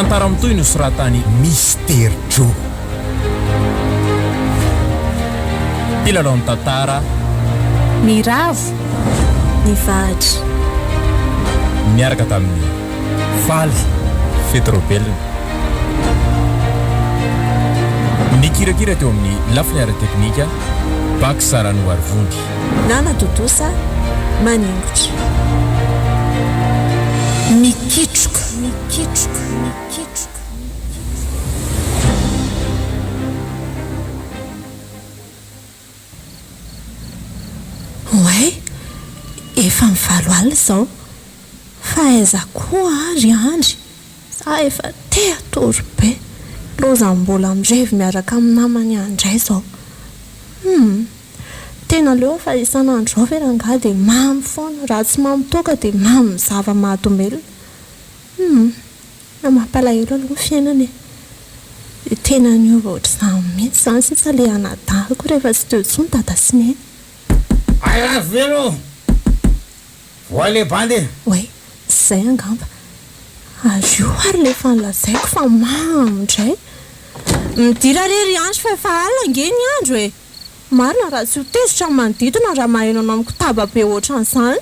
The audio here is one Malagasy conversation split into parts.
Tantara mitohy nosoratan'i Mister Joe. Mpilalao ny tantara. Ny Ravo, Ny Vahatra. Niaraka tamin'i Faly, Fety Raobelina. Nikirakira teo amin'ny lafiny ara-teknika, Bax Ranoarivony. Nanatontosa, Maningotra. Mikitroka. Mikitroka. Mikitroka. Oay, efa mivalo alina izao, fa aiza koa ary Andry? Za efa te hatory be. Loza mbola mirevy miaraka amin'ny namany ihany indray izao. Humm. Tena aleo fa isan'andro izao ve rangahy dia mamo foana, raha tsy mamo toaka dia mamo zava-mahadomelina. Humm. Mampalahelo aloha ny fiainana e. Dia tena niova ohatr'izany mihitsy izany sisa ilay anadahiko rehefa tsy teo intsony dada sy neny. Hay Ravelo! Voa le bandy e! Oay, zay angamba. Ary io ary le efa nolazaiko fa mamo indray. Midira re ry Andry fa efa alina ange ny andro e! Marina raha tsy ho tezitra ny manodidina raha maheno anao mikotaba be ohatran'izany.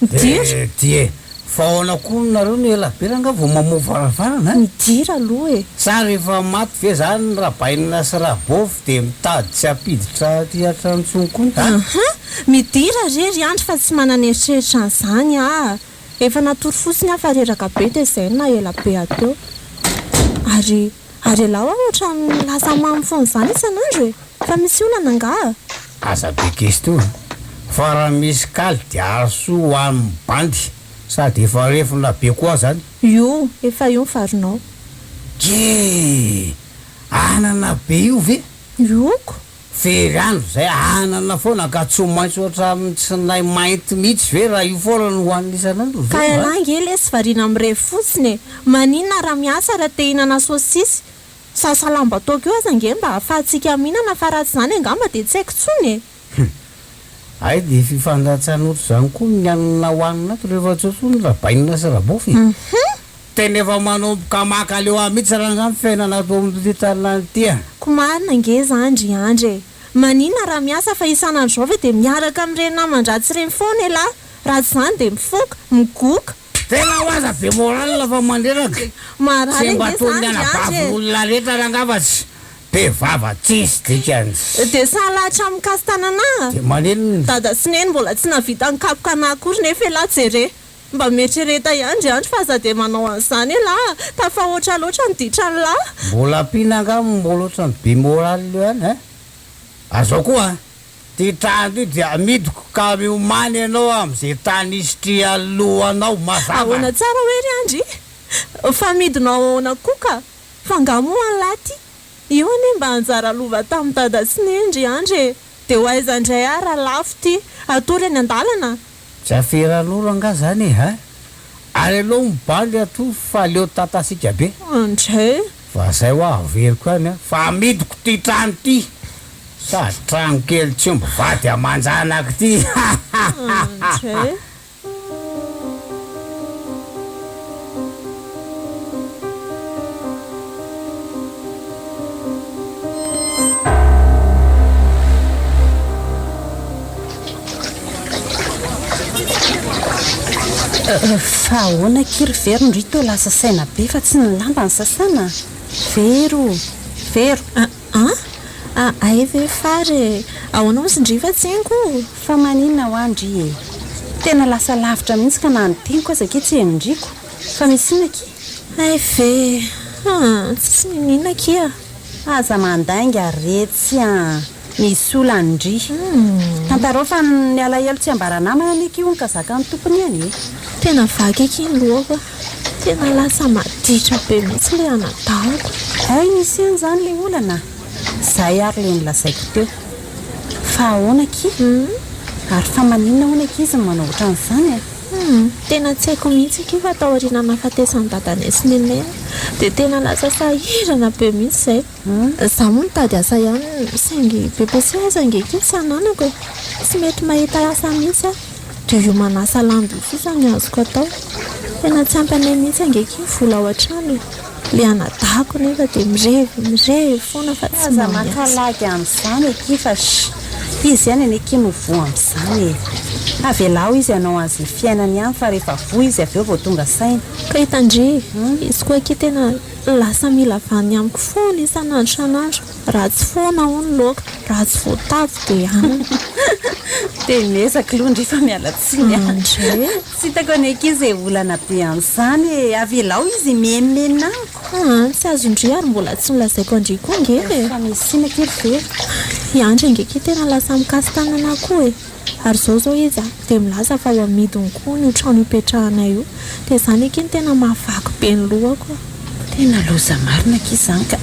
Midira. Dia fa ahoana koa nareo no ela be rangah vao mamoha varavarana a? Midira aloha e! Sa rehefa maty ve zany Rabainina sy Rabôfy dia mitady tsy hampiditra aty an-trano intsony koa a? Aha! Midira re ry Andry fa tsy manana eritreritra an'izany aho. Efa natory fotsiny aho fa reraka be dia izay no naha ela be ahy teo. Ary ary ialahy hoa ohatran'ny lasa mamo foana izany isan'andro e! Fa misy olana angaha? Aza be question a! Fa raha misy kaly dia arosoy ho an'ny bandy sady efa refona be koa zany. Io, efa io ny varinao. Kee! Anana be io ve? Ioko! Very andro zay anana foana ka tsy ho maitso hatramin'ny tsinay mainty mihitsy ve raha io foana no hohanina isan'andro? Ka ialahy ange lesy variana mirevy fotsiny e! Maninona raha miasa raha te hihinana saosisy? Sasa lamba toaka io aza ange mba ahafahantsika mihinana fa raha tsy izany angamba dia tsy haiko intsony e! Hum. Hay dia fifandatsana ohatr'izany koa ny hanina hohanina ato rehefa tsy ao intsony Rabainina sy Rabofy e! Hum. Tena efa manomboka mankaleo ahy mihitsy rangahy ny fiainana ato amin'ity tanàna ity a! Ko marina ange izany ry Andry e! Maninona raha miasa fa isan'andro izao ve dia miaraka amin'ireny naman-dratsy ireny foana elah? Raha tsy izany dia mifoka, migoka. Tena ho aza be moral fa mandreraka. Marary Tsy mba ange toy ny izany ry Andry e! anabavy olona rehetra rangahy fa tsy be vava tsisy dikany. Dia sahala hatramin'ny kastanana a! Dia maninona? Dada sy Neny mbola tsy nahavita nikapoka anah akory nefa elah jere. Mba mieritrereta ihany ry Andry fa aza dia manao an'izany elah a! Tafahoatra loatra ny ditran'lah. Mbola ampiana angaha mbola ohatran'ny be moral eo ihany a! Ary zao koa an! Ty trano ty dia amidiko ka miomàna ianao amin'izay tany hisitrihan'ny lohanao, mazava? Ahoana tsara hoe ry Andry? Fa amidinao ahoana koa ka? Fa angaha moa an'lah ty? Io anie mba anjara lova tamin'i dada sy neny ry Andry e! Dia ho aiza indray aho raha lafo ty? Hatory eny an-dalana? Tsy aferan'olo angaha zany e ha? Ary aleo mibandy atoa fa leo tatasika be. Andray. Fa zay hoa averiko ihany a, fa amidiko ty trano ty, sady trano kely tsy omby vady aman-janaka ty hahahaha. Andray. Fa ahoana akia ry Vero ndry toa lasa saina be fa tsy ny lamba no sasana? Vero! Vero! An? Hay ve fary e! Ahoana ozy ndry fa tsy haiko? Fa maninona hoa ndry e? Tena lasa lavitra mihitsy ka na ny teniko aza akia tsy henondriko. Fa misy inona akia? Hay ve! An! Tsisy niniana akia. Aza mandainga retsy an! Misy olana ndry. Tantarao fa ny alahelo tsy ambara namana anie akia hono ka zakan'ny tompony ihany e! Tena vaky akia ny lohako a! Tena lasa maditra be mihitsy ilay anadahiko. Hay misy ihany izany ilay olana? Izay ary ilay nolazaiko teo. Fa ahoana akia? Ary fa maninona hono akia izy no manao ohatran'izany e? Humm, tena tsy haiko mihitsy akia fa taorian'ny nahafatesan'i dadanay sy nenay aho dia tena lasa sahirana be mihitsy izay. Izaho moa nitady asa ihany saingy BPC aza ange akia tsy ananako e! Tsy mety mahita asa mihitsy aho. Dia io manasa lamba io sisa no azoko atao. Tena tsy ampy anay mihitsy ange akia ny vola ao an-trano e! Ilay anadahiko nefa dia mirevy mirevy foana fa tsy Aza mahay maka asa. lagy amin'izany akia fa sh! Izy ihany anie akia no voa amin'izany e! Avelao izy hanao an'izay fiainany ihany fa rehefa voa izy avy eo vao tonga saina. Ka hitan-dry, izy koa akia tena lasa mila vaniny amiko foana isan'andro isan'andro. Ratsy foana hono laoka, ratsy voatavo dia anana. Dia miezaka aloha ndry fa miala tsiny a. Andre. Tsy hitako anie akia izay olana be an'izany e. Avelao izy himenomenona amiko. Aa, tsy azon-dry ary mbola tsy nolazaiko an-dry koa ange e. Fa misy inona akia ry Vero? I Andry ange akia tena lasa mikasi-tanana koa e. Ary izao izao izy dia milaza fa ho amidiny koa io trano ipetrahanay io. Dia izany akia no tena mahavaky be ny lohako a. Tena loza marina akia izany ka.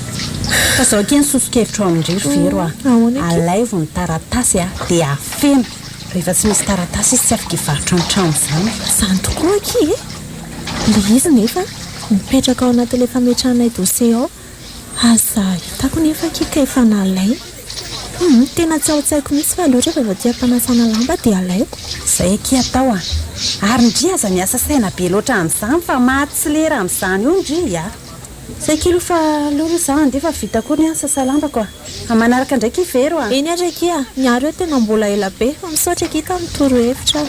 Fa izao akia ny soso-kevitro amin-dry ry Vero a. Ahoana akia? Alaivo ny taratasy a, dia afeno. Rehefa tsy misy taratasy izy tsy afaka hivarotra ny trano izany. Izany tokoa akia e. Ilay izy nefa mipetraka ao anatin'ilay fametrahanay dossier ao. Aza hitako nefa akia ka efa nalaina. Humm, tena tsy ao an-tsaiko mihitsy fa aleo rehefa avy aty am-panasana lamba dia alaiko. Izay akia atao a! Ary ndry aza miasa saina be loatra amin'izany fa maty tsy lera amin'izany eo ndry a! Izay akia aloha fa aleo aloha izaho handeha fa vita koa ny ahy sasa lambako a! Amin'ny manaraka indray akia Vero a! Eny ary akia, ny ahy ireo tena mbola ela be fa misaotra akia tamin'ny torohevitra.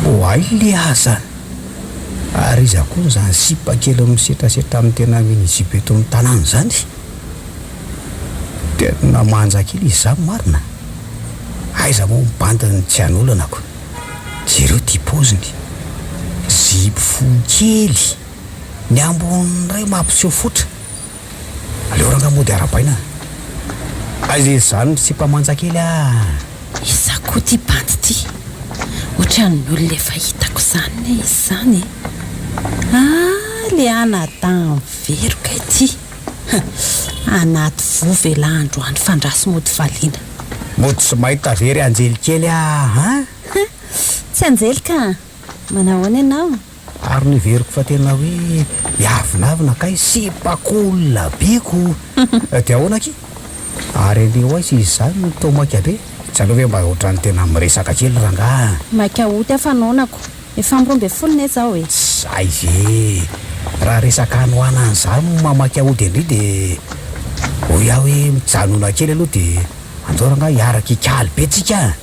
Oay le aza! Ary iza koa izany sipa kely misetrasetra amin'ny tena mini-jupe eto amin'ny tanàna izany? Tena manja kely izy izany marina. Aiza moa ny bandy no tsy hanolanako. Jereo ty paoziny. Zipo fohy kely. Ny ambony indray mampiseho fotra. Aleo rangaha mody arahabaina. Aiza izy izany ry sipa manja kely ah. Iza koa ty bandy ty? Ohatran'ny olona efa hitako izany ne izy izany e. Ah le anadahy vero kay ty. Anaty voa ve lah androany fandraso mody valiana. Mody tsy mahita ve ry anjely kely ah an? Tsy anjely ka! Manahoana ianao? Ary noheveriko fa tena hoe miavonavona kay sipa cool be ko! Dia ahoana akia? Ary andeha ho aiza izy izany no toa maika be? Tsy aleo ve mba ohatran'ny tena miresaka kely rangaha a? Maika hody aho fa noana ko! Efa amby 12 ne zao e! Zay ve! Raha resaka hanoanana an'izany no mamaky aody an-dry dia hoy aho hoe mijanona kely aloha dia andao rangahy hiaraka hikaly be tsika a!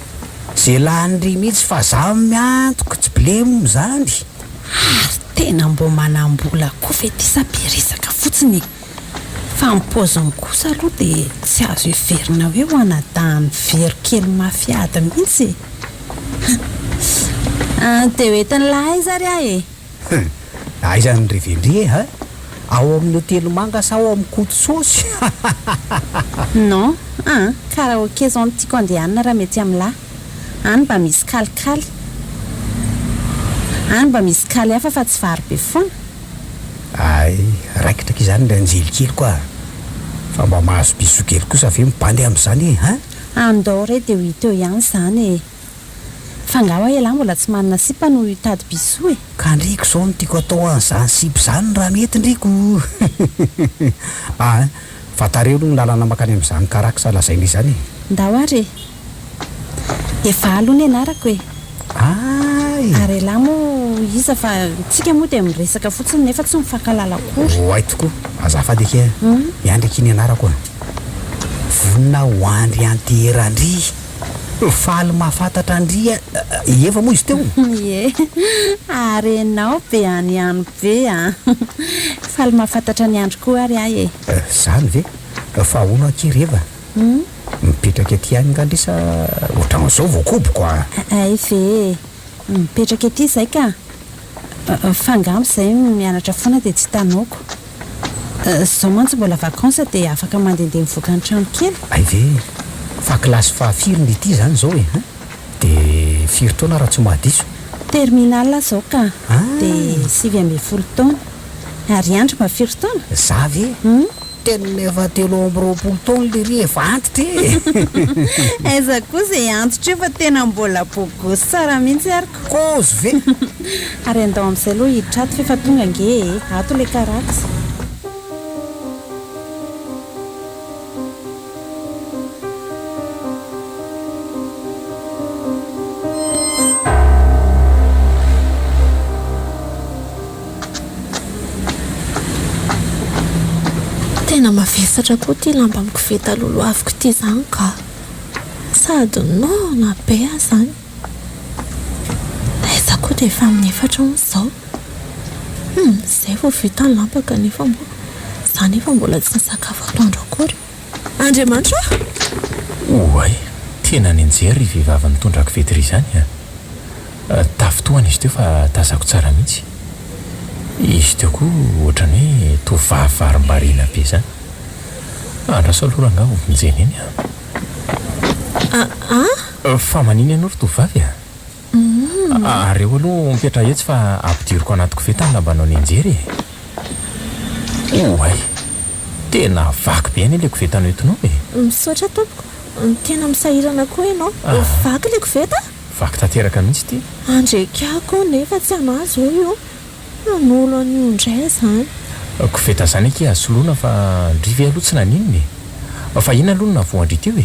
Ze lany-dry mihitsy fa za miantoka tsy blem zany! Ary tena mbô manambola koa ve ty sa be resaka fotsiny e! Fa ny paoziny kosa aloha dia tsy azo heverina hoe ho anadahin'ny vero kely mafy ady mihitsy e! Dia ho entin'lah aiza ary aho e? Hum! Aiza ny revendry e ha? Ao amin'ny hotely manga sa ao amin'ny koto saosy? Non an! Karaoke zao no tiako andehanana raha mety amin'lah. Any mba misy kalikaly. Any mba misy kaly hafa fa tsy vary be foana. Hay, raikitra akia izany ry anjely keliko a! Fa mba mahazo bisou kely kosa ve ny bandy amin'izany e ha? Andao re dia ho hita eo ihany izany e! Fa angaha hoa ialahy mbola tsy manana sipa no hitady bisou e? Ka ndriko izao no tiako atao an'izany sipa izany raha mety ndriko ah! Fa tareho aloha ny lalana mankany amin'izany Carax lazaina izany e! Ndao ary e! Eva aloha ny anarako e! Ay! Ary ialahy moa iza fa tsika moa dia miresaka fotsiny nefa tsy mifankahalala akory. Oay tokoa! Azafady akia a! Miandry akia ny anarako a! Vonona ho andry anteheran-dry! Faly mahafantatra an-dry a! I Eva moa izy teo? Ie! Ary ianao be any ihany be a! Faly mahafantatra an'i Andry koa ary aho e! Izany ve? Fa ahoana akia ry Eva? Mipetraka ety ihany nga ndry sa ohatran'izao vao koboko a! Hay ve e! Mipetraka ety izay ka! Fa angamba izay mianatra foana dia tsy hitanao-ko. Izao mantsy mbola vacances dia afaka mandehandeha mivoaka ny trano kely. Hay ve e! Fa kilasy fahafiry ny ity izany izao e! Hein! Dia firy taona raha tsy mahadiso? Terminale aho izao ka! Dia 19 taona. Ary i Andry mba firy taona? Za ve? Tena efa 23 taona lery efa antitra e! Aiza koa izay antitra io fa tena mbola beau gosse tsara mihitsy ary ko! Kozy ve? Ary andao amin'izay aloha hiditra ato f'efa tonga ange e! Ato ilay karax. Mavesatra koa ity lamba amin'ny koveta lolohaviko ity izany ka! Sady noana be aho izany. Aiza koa dia efa amin'ny efatra hono izao. Hum, izay vao vita ny lamba kanefa mbola, izaho nefa mbola tsy nisakafo atoandro akory. Andriamanitra o! Oay, tena nianjery ry vehivavy nitondra koveta iry izany a! Tafintohana izy teo fa tazako tsara mihitsy. Izy teo koa ohatran'ny hoe tovovavy varimbariana be izany. Andraso aloha rangahy ho vonjena eny a! Aa! Fa manina ianao ry tovovavy a? Ary eo aloha mipetraha etsy fa ampidiriko anaty koveta ny lambanao nianjera e! Oay! Tena vaky be anie ilay koveta noentinao e! Misaotra tompoko, tena misahirana koa ianao. Vaky ilay koveta? Vaky tanteraka mihitsy ity. Andrekako nefa tsy anah zao io. Hanolo an'io indray zany. Koveta zany akia azo soloina fa ndry ve aloha tsy naninona e! Fa inona aloha no nahavoa an-dry teo e?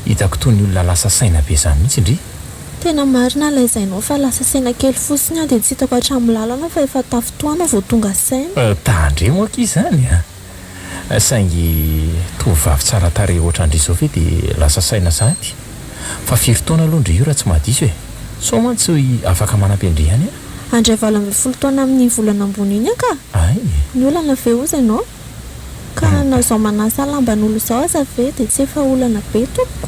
Hitako toy ny olona lasa saina be zany mihitsy ndry. Tena marina lazainao fa lasa saina kely fotsiny aho dia tsy hitako hatramin'ny lalana fa efa tafintohana vao tonga saina. Tandremo akia izany a! Saingy tovovavy tsara tarehy ohatran-dry izao ve dia lasa saina sahady? Fa firy taona aloha ndry io raha tsy mahadiso e? Sao mantsy afaka manampy an-dry ihany aho? Handray 18 taona amin'iny volana ambony iny aho ka! Ay! Ny olana ve hozy ianao? Ka na izao manasa lamban'olo izao aza ve dia tsy efa olana be tompoko?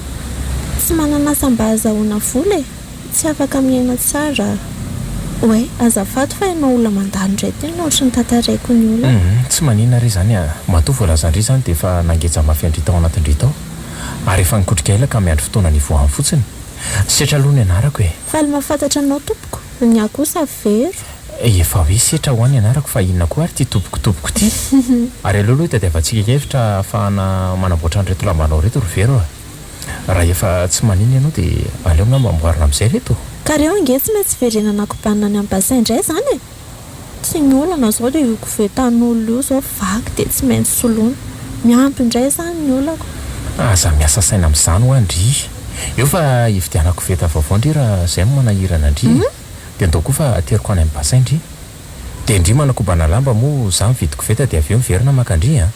Tsy manana asa mba azahoana vola e! Tsy afaka miaina tsara Oay, azafady fa ianao olona mandalo indray tena ohatry ny tantaraiko ny olana. Humm, tsy maninona re izany a! Matoa voalazan-dry izany dia efa nangeja mafy an-dry tao anatin-dry tao. Ary efa nikotrika ela ka miandry fotoana nivoahany fotsiny. Setra aloha ny anarako e! Faly mahafantatra anao tompoko, ny ahy kosa Vero. Efa hoe Setra hoa ny anarako fa inona koa ary ity tompoko tompoko ity? Ary aleo aloha hitadiavantsika hevitra ahafahana manamboatra an'ireto lambanao ireto ry Vero a! Raha efa tsy maninona ianao dia aleo angamba amboarina amin'izay ireto. Ka reo ange tsy maintsy verenana kobanina any amin'ny bassin indray izany e! Tsy ny olana izao dia io kovetan'olona io izao vaky dia tsy maintsy soloina. Miampy indray izany ny olako. Aza miasa saina amin'izany hoa ndry. Eo fa hividianako koveta vaovao ndry raha izay no manahirana ndry e. Dia ndao koa fa ateriko any amin'ny bassin ndry. Dia ndry manakobana lamba moa za mividy koveta dia avy eo miverina maka ndry a.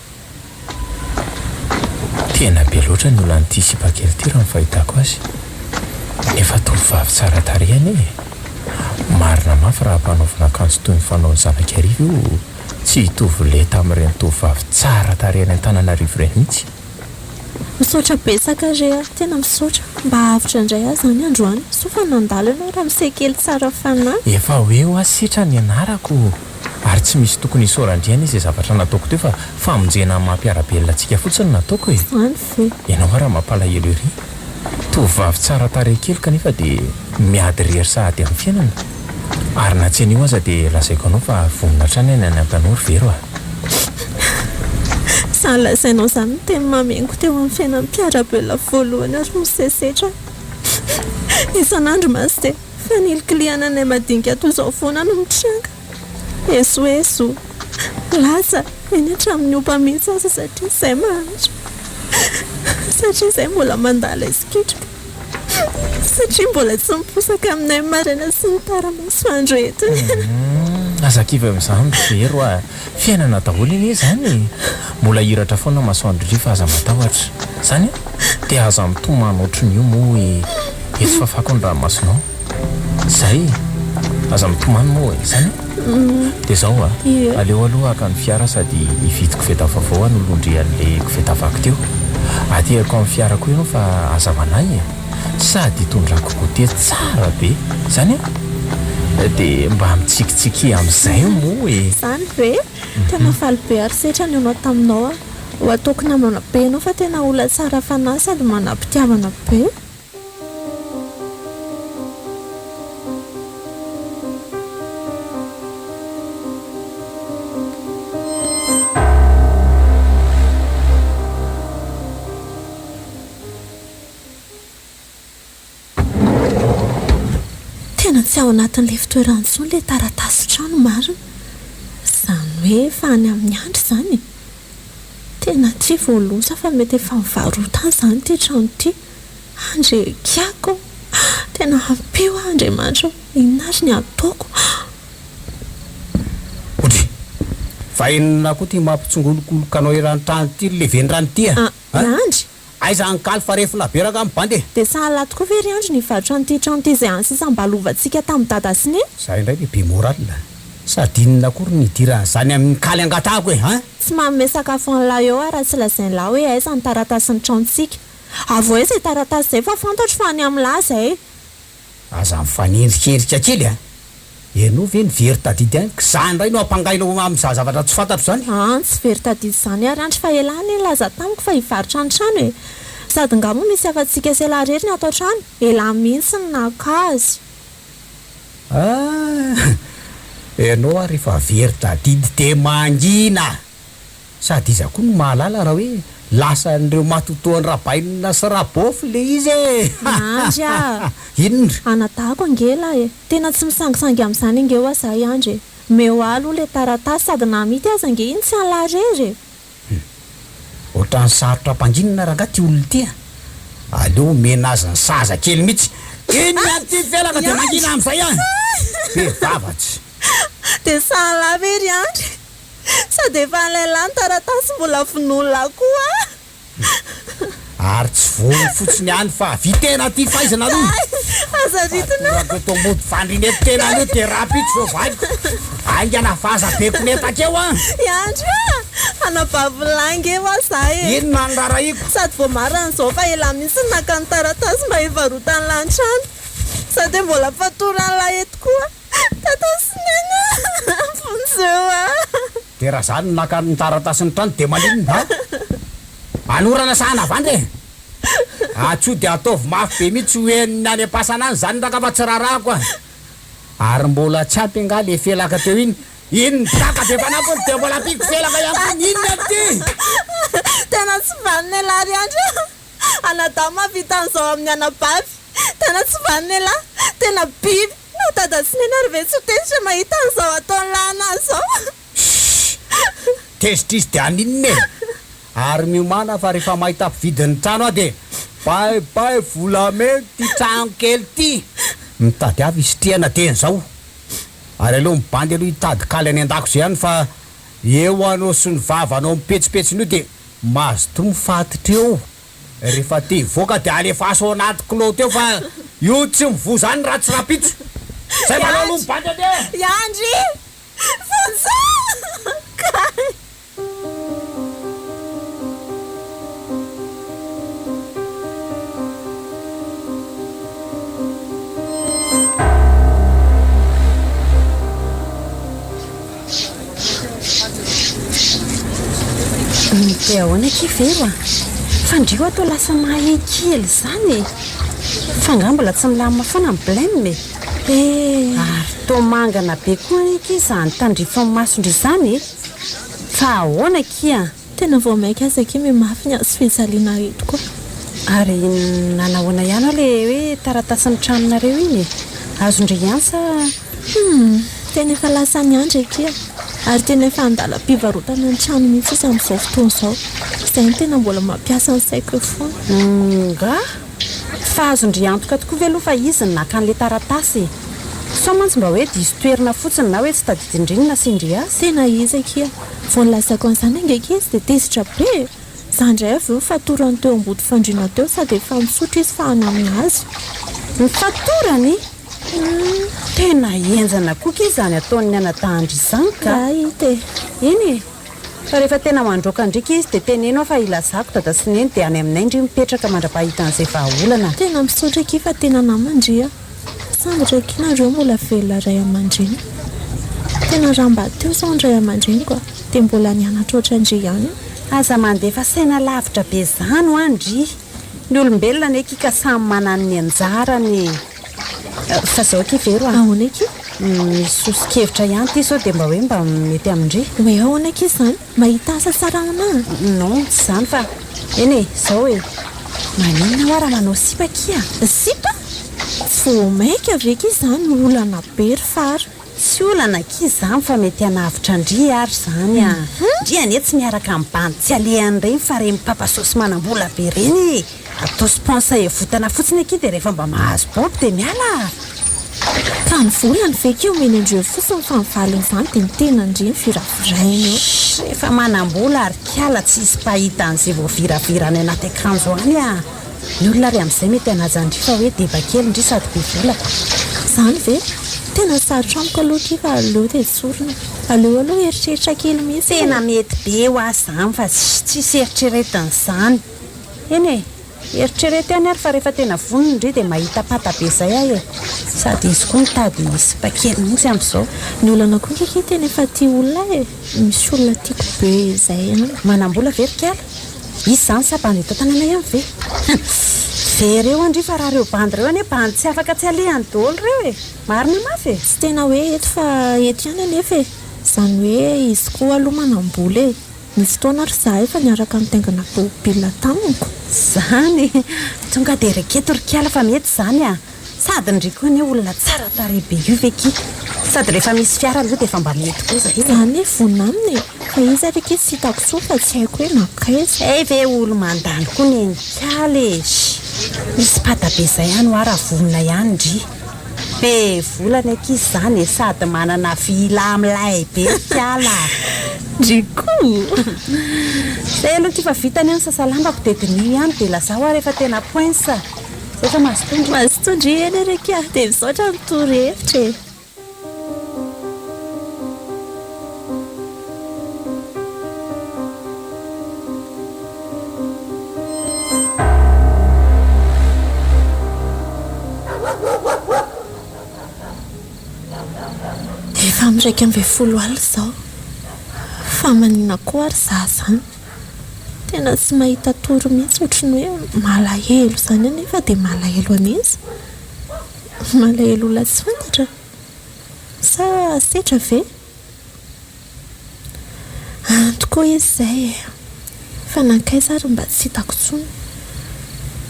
Tena be loatra ny olan'ity sipa kely ity raha ny fahitako azy. Nefa tovovavy tsara tarehy anie e! Marina mafy raha ampanaovina akanjo toy ny fanaon'ny zanak'Iarivo io tsy hitovy lenta amin'ireny tovovavy tsara tarehy any Antananarivo ireny mihitsy. Misaotra betsaka re a! Tena misaotra. Mba avotra indray aho izany androany. Soa fa nandalo ianao ramose kely tsara fanahy. Efa ho eo aho sitra ny anarako. Ary tsy misy tokony hisaoran-dry anie izay zavatra nataoko teo fa famonjena amin'ny maha mpiara-belona antsika fotsiny no nataoko e! Izany ve? Ianao ara mampalahelo ery. Tovovavy tsara tarehy kely kanefa dia miady irery sahady amin'ny fiainana. Ary na tsy anio aza dia lazaiko anao fa vonona hatrany aho ny hanampy anao ry Vero a! Izany lazainao izany no teny mamy henoko teo amin'ny fiainan'ny mpiara-belona voalohany ary misesetra isan'andro mantsy dia Fanilikilihana anay madinika toy izao foana no mitranga. Esoeso, latsa, eny hatramin'ny ompa mihitsy aza satria izay mahantra. Satria izay mbola mandala isikitroka. Satria mbola tsy miposaka aminay ny maraina sy ny tara masoandro eto. Humm, aza kivy amin'izany ry Vero a! Fiainana daholo anie izany e! Mbola hiratra foana masoandro ry fa aza matahotra. Izany an? Dia aza mitomany ohatrin'io moa e! Etsy fafako ny ranomasonao. Izay e! Aza mitomany moa e! Izany an? Dia izao a! Aleo aloha haka ny fiara sady hividy koveta vaovao hanoloan-dry an'ilay koveta vaky teo. Ateriko amin'ny fiara koa ianao fa aza manahy e! Sady hitondrako goûter tsara be. Izany an? Dia mba mitsikitsikia amin'izay moa e! Izany ve? Tena faly be ary setra ny anao taminao aho. Ho ataoko namana be ianao fa tena olona tsara fanahy sady manam-pitiavana be. Tena tsy ao anatin'ilay fitoerany intsony ilay taratasy trano marina. Izany hoe efa any amin'ny andry izany e! Tena tsy voaloza fa mety efa nivarotana izany ity trano ity. Andriakiako ô! Tena ampio aho Andriamanitra ô! Inona ary ny hataoko? Odry! Fa inona koa ty mampitsongolokoloka anao eran'ny trano ty ry levendrano ty a? Ah, ry Andry! Aiza ny kaly fa refona be rangah ny bandy e! Dia sahala tokoa ve ry Andry ny hivarotra an'ity trano ity izay any sisa mba lovantsika tamin'i Dada sy Neny? Za indray le be moral. Sady inona akory no idiran'izany amin'ny kaly angatahako e! Hein? Tsy manome sakafo an'lah eo aho raha tsy lazain'lah hoe aiza ny taratasin'ny tranontsika. Avohay izay taratasy izay fa fantatro fa any amin'lah izay. Aza mifanendrikendrika kely a! Ianao ve no very tadidy any k'za indray no ampangainao amin'izany zavatra tsy fantatro izany? An, tsy very tadidy izany ary Andry fa elah anie nilaza tamiko fa hivarotra ny trano e! Sady nga moa misy afa-tsika sy elah irery ny ato an-trano? Elah mihitsy no naka azy. Ah! Ianao ary efa very tadidy dia mangina! Sady iza koa no mahalala raha hoe lasan'ireo matotoan'i Rabainina sy Rabôfy le izy e! Andry a! Inona? Anadahako ange lah e! Tena tsy misangisangy amin'izany ange hoa zahay Andry e! Omeo ahy aloha le taratasy sady na amidy aza ange iny tsy an'lah rery e! Hum. Ohatran'ny sarotra ampanginina rangahy ty olona ity a! Aleo omena azy ny saza kely mihitsy. Iny ny an'ity felaka dia mangina amin'izay an! Be vava tsy. Dia sahala ve ry Andry? Sady efa an'ilay ny taratasy mbola vonoin'lah koa ah! Ary tsy vono fotsiny ihany fa avia tena aty faizana aloha! Aza ritina! Atorako eto ambody fandriana eto tena aloha dia rahampitso vao valiko! Haingana fa aza be konetaka eo an! I Andry ah! Anabavin'lah ange hoa za e! Inona no rarahiko? Sady vao marina izao fa elah mihitsy no naka ny taratasy mba hivarotan'lah ny trano! Sady mbola fatoran'lah eto koa! Tata sy Neny a! Vonjeo a! Dia raha za no naka ny taratasin'ny trano dia maninona a? Anorana sa anavandra e? Antsoy dia ataovy mafy be mihitsy ho henon'ny any am-pasana any izany ranga fa tsy raharahako a! Ary mbola tsy ampy angaha le felaka teo iny? Iny nitaka be fanampiny dia mbola ampiako felaka ihany koa iny inona ity? Tena tsy vanona elah ry Andry a! Anadahy mahavita an'izao amin'ny anabavy! Tena tsy vanona elah! Tena biby! Na dada sy neny ary ve tsy ho tezitra mahita an'izao ataon'lah anah izao? Shh! Tezitra izy dia haninona e? Ary miomàna fa rehefa mahita mpividy ny trano aho dia bye bye volamena ity trano kely ity! Mitadiava hisitrihana teny izao! Ary aleo ny bandy aloha hitady kaly any an-dakozia any fa eo anao sy ny vavanao mipetsipetsina io dia mazotoa mifatitra eo! Rehefa te hivoaka dia alefaso ao anaty kilaoty eo fa io tsy mivoa zany raha tsy rahampitso. Zay manao aloha mibandy anie e! I Andry! Vonjeo! Kay! Dia ahoana akia Vero a? Fa ndry hoa toa lasa mahay kely izany e! Fa angaha mbola tsy milamina foana ny blem e? Eh! Ary toa mangana be koa anie akia izany tandrify ny masondry izany e! Fa ahoana akia? Tena vao maika aza akia miha mafy ny hazo fijaliana eto koa. Ary nanahoana ihany hoa le hoe taratasin'ny tranonareo iny e? Azon-dry ihany sa? Humm! Tena efa lasa any Andry akia! Ary tena efa andalam-pivarotana ny trano mihitsy izy amin'izao fotoana izao. Izay no tena mbola mampiasa ny saiko eo foana. Ngah! Fa azon-dry antoka tokoa ve aloha fa izy no naka an'ilay taratasy e? Sao mantsy mba hoe diso toerana fotsiny na hoe tsy tadidin-dry ny nasian-dry azy? Tena izy akia! Vao nilazako an'izany ange akia izy dia tezitra be e! Za indray avy eo nifatorany teo ambody fandriana teo sady efa nisotro izy fa hanamina azy. Nifatorany? Tena henjana koa ki izany ataon'ny anadahandry izany ka! Raha hita e! Eny e! Fa rehefa tena mandroaka ndriky izy dia teneno aho fa hilazako dada sy neny dia any aminay ndry mipetraka mandra-pahita an'izay vahaolana. Tena misaotra akia fa tena namana ndry a! Sambatra akia nareo mbola velona ray aman-dreny. Tena raha mba teo izao ny ray aman-dreniko a! Dia mbola nianatra ohatran-dry ihany aho. Aza mandefa saina lavitra be izany hoa ndry! Ny olombelona anie akia ka samy manana ny anjarany e! Fa zao akia Vero a! Ahoana akia? Misy soso-kevitra ihany ity sao dia mba hoe mba mety amin-dry. Hoe ahoana akia izany? Mahita asa tsara aminà? Non, tsy izany fa, eny e, izao e! Maninona hoa raha manao sipa akia? Sipa? Tsy vao mainka ve akia izany olana be ry Fara? Tsy olana akia izany fa mety hanavotra an-dry ary izany a! Ndry anie tsy miaraka amin'ny bandy tsy alehany ireny fa ireny mpampasaosy manam-bola be ireny e! Atao sponsa evotana fotsiny akia dia rehefa mba mahazo bob dia miala a! Ka ny volany ve ki omeny an-dreo fotsiny fa ny valin'izany dia ny tenan-dry no viravirainy eo. Shh! Efa manam-bola ary kiala tsy hisy mpahita an'izay voaviravira any anaty akanjo any ah! Ny olona ary amin'izay mety hanaja an-dry fa hoe deba kely ndry sady be vola ka. Izany ve? Tena sarotra amiko aloha ki fa aleo dia tsorina. Aleo aloha hieritreritra kely mihitsy e! Tena mety be hoa izany fa tsisy eritreretina izany. Eny e! Eritrereto ihany ary fa rehefa tena vonona ndry dia mahita pata be zay aho e! Sady izy koa mitady sipa kely mihitsy amin'izao. Ny olana koa kiki tena efa tia olona e! Misy olona tiako be zay any. Manambola ve ry kiala? Izy izany sa bandy eto an-tanàna ihany ve? Hum! Very eo ndry fa raha ireo bandy ireo anie bandy tsy afaka tsy alehany daholo ireo e! Marina mafy e! Tsy tena hoe eto fa eto ihany anefa e! Izany hoe izy koa aloha manambola e! Nisy fotoana ary izahay efa niaraka nitaingina tômôbila tamiko. Izany e! Tonga dia reketo ry kiala fa mety izany a! Sady ndry koa anie olona tsara tarehy be io ve ki! Sady rehefa misy fiara aloha dia efa mba mety koa izay e! Za anie vonona aminy e! Fa izy ary akia tsy hitako intsony fa tsy haiko hoe nankaiza. Hay ve olo mandalo koa neny kiala e! Misy pata be izay any hoa raha vonona ihany ndry. Be vola ny ankizy zany e, sady manana villa milay be ry kiala a! Ndry ko! Zay aloha ty fa vita anie ny sasa lambako de diniho ihany de lazao aho rehefa tena poince! Zay fa mazotoa ndry! Mazotoa ndry eny ary akia de misaotra ny torohevitra e! Efa amin'ny 11 alina izao. Fa maninona koa ary izaho izany? Tena tsy mahita tory mihitsy, ohatry ny hoe malahelo izany aho nefa dia malahelo an'iza? Malahelo olona tsy fantatra? Sa setra ve? Any tokoa izy izay e! Fa nankaiza ary mba tsy hitako intsony.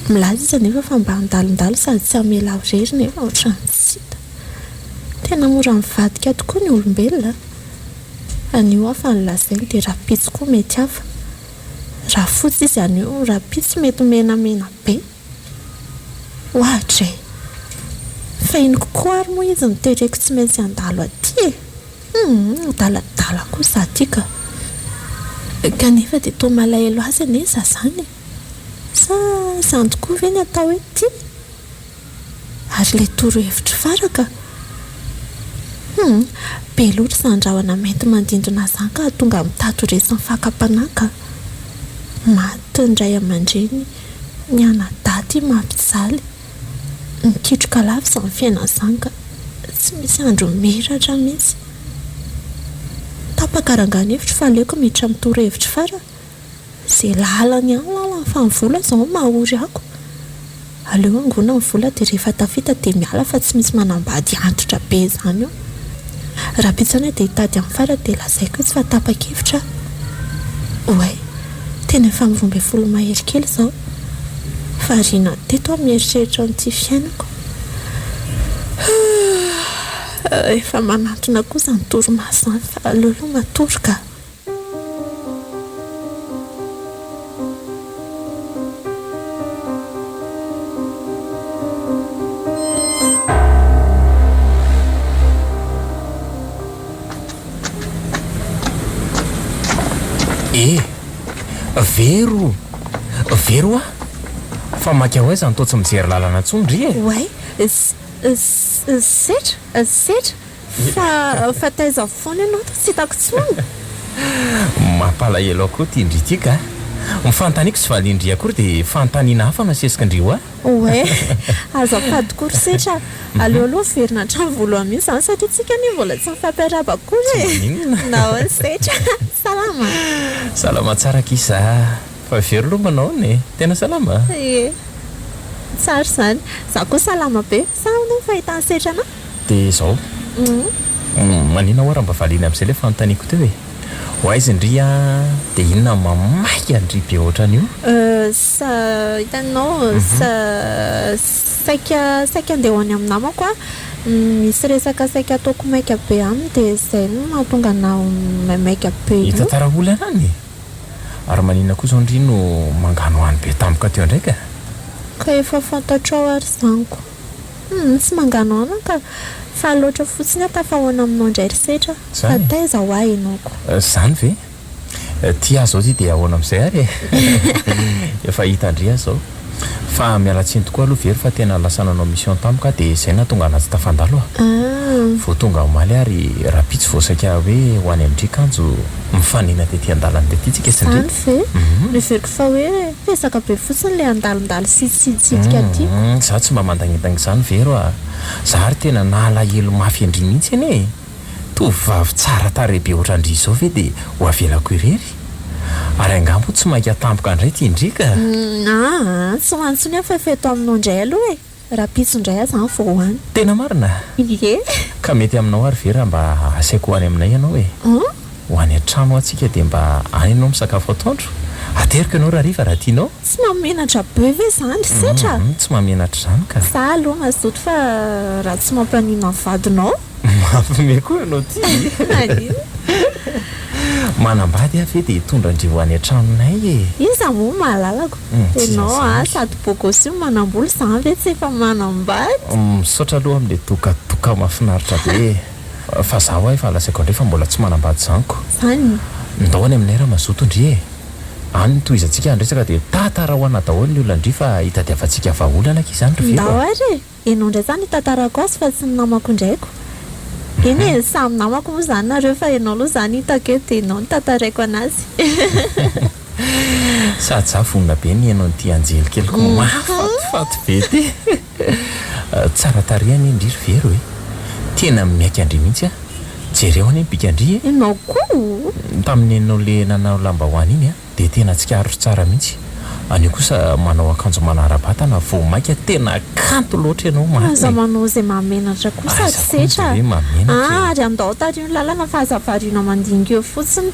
Milaza izy anefa fa mba handalondalo sady tsy hamela ahy irery nefa ohatran'ny tsy hita. Tena mora mivadika tokoa ny olombelona a! Anio hafa ny lazainy dia rahampitso koa mety hafa. Raha fotsy izy anio, rahampitso mety menamena be. Ohatra e! Fa iny kokoa ary moa izy no tereko tsy maintsy handalo aty e! Humm adaladala koa za ty ka! Kanefa dia toa malahelo azy anie za zany e! Sa izany tokoa ve ny atao hoe tia? Ary ilay torohevitry Fara ka! Humm be loatra izany rahona mainty mandindona izany ka hahatonga mitady ho resin'ny fakam-panahy ka! Maty ny ray aman-dreny ny anadahy ity mampijaly. Mikitroka lava izany fiainana izany ka tsy misy andro miratra mihitsy. Tapaka rangahy ny hevitro fa aleoko miditra amin'ny torohevitry Fara. Ze lalany ihany lalany fa ny vola izao no maha ory ako. Aleo angona ny vola dia rehefa tafita dia miala fa tsy misy manambady antitra be izany eo. Rahampitso any aho dia hitady an'i Fara dia lazaiko izy fa tapa-kevitra aho. Oay, tena efa amin'ny 12 mahery kely izao. Variana teto aho mieritreritra an'ity fiainako. Efa manantona koa izany torimaso izany fa aleo aloha matory ka. Eh! Vero! Vero a! Fa maika ho aiza no toa tsy mijery lalana intsony ndry e? Oay! Setra! Setra! Fa fa taiza foana ianao to tsy hitako intsony? Mampalahelo ahy koa ity ndry ity ka! Ny fanontaniako tsy valian-dry akory dia fanontaniana hafa no asesik'ndry ho ahy. Oay! Azafady koa ry Setra a! Aleo aloha miverina hatramin'ny voalohany mihitsy izany satria tsika anie mbola tsy nifampiarahaba akory e! Tsy maninona. Nahoana Setra? Salama? Salama tsara akia za. Fa very aloha manao ahoana e? Tena salama? Ie. Tsara izany. Za koa salama be. Sa ahoana ny fahitan'i Setra anah? Dia izao. Maninona ho'a raha mba valiana amin'izay ilay fanontaniako teo e? Ho aiza ndry an? Dia inona no mamaika an-dry be ohatran'io? Sa, hitanao, sa, saika, saika andeha ho any amin'ny namako aho. Misy resaka saika ataoko maika be aminy dia izay no mahatonga anah ho maimaika be io. Hitantara olana any e? Ary maninona koa izao ndry no manganohano be tampoka teo indray ka? Ka efa fantatrao ary izany ko. Humm tsy manganohano ka! Faly loatra fotsiny aho tafahaona aminao indray ry Setra fa Zany e? taiza hoa ianao ko? Zany ve? Ty aho zao ty dia ahoana amin'izay ary e? Efa hitan-dry aho zao. Fa miala tsiny tokoa aloha Vero fa tena lasa nanao mission tampoka aho dia izay nahatonga anah tsy tafandalo a! Vao tonga omaly aho ary rahampitso vao saika hoe ho any amin-dry kanjo mifanena tety an-dalana tety tsika sy ndry. Izany ve? Noheveriko fa hoe resaka be fotsiny ilay andalondalo sy tsiditsidika aty. Izaho tsy mba mandangindangy izany Vero a! Za ary tena nalahelo mafy an-dry mihitsy anie e! Tovovavy tsara tarehy be ohatran-dry izao ve dia ho avelako irery? Ary angaha moa tsy mainka tampoka indray ity ndry ka? Aa, tsy ho any intsony aho fa efa eto aminao indray aloha e! Rahampitso indray aho izany vao ho any. Tena marina? Ie. Ka mety aminao ary ve raha mba asaiko ho any aminay ianao e? Ho any an-trano hoa tsika dia mba any ianao misakafo atoandro? Ateriko ianao rahariva raha tianao? Tsy mahamenatra be ve izany ry Setra? Humm, tsy mahamenatra izany ka. Za aloha mazoto fa raha tsy mampaninona ny vadinao. Mampime koa ianao ty e! Maninona? Manambady aho ve dia hitondra an-dry ho any an-tranonay e! Iza moa mahalalako? Ianao a, sady beau gosse io manambola, izany ve tsy efa manambady? Misaotra aloha amin'ilay dokadoka mahafinaritra be e! Fa za hoa efa lazaiko an-dry fa mbola tsy manambady izany ko! Izany? Ndao any aminay raha mazoto ndry e! Any no tohizantsika ny resaka dia tantarao ana daholo ny olona ndry fa hitadiavantsika vahaolana akia izany ry Vero Ndao a! ary e! Enao indray zany hitantarako azy fa tsy ny namako indray ko. Eny e, samy namako moa zany nareo fa enao aloha zany hitako eto dia enao no tantaraiko anazy. Sady za vonona be ny hihaino an'ity anjely keliko mahafatifaty be ity. Tsara tarehy anie ndry ry Vero e. Tena miaiky an-dry mihitsy aho. Jereo anie ny bikan-dry e. Enao koa? Tamin'ny enao le nanao lambahoany iny an. Dia tena tsikaritro tsara mihitsy. Anio kosa manao akanjo manara-batana vao maika tena kanto loatra ianao marina Aza e. manao izay mahamenatra kosa ry Aiza koa ny Setra hoe mahamenatra a! e. Ary andao tariho ny lalana fa aza variana mandinika eo fotsiny.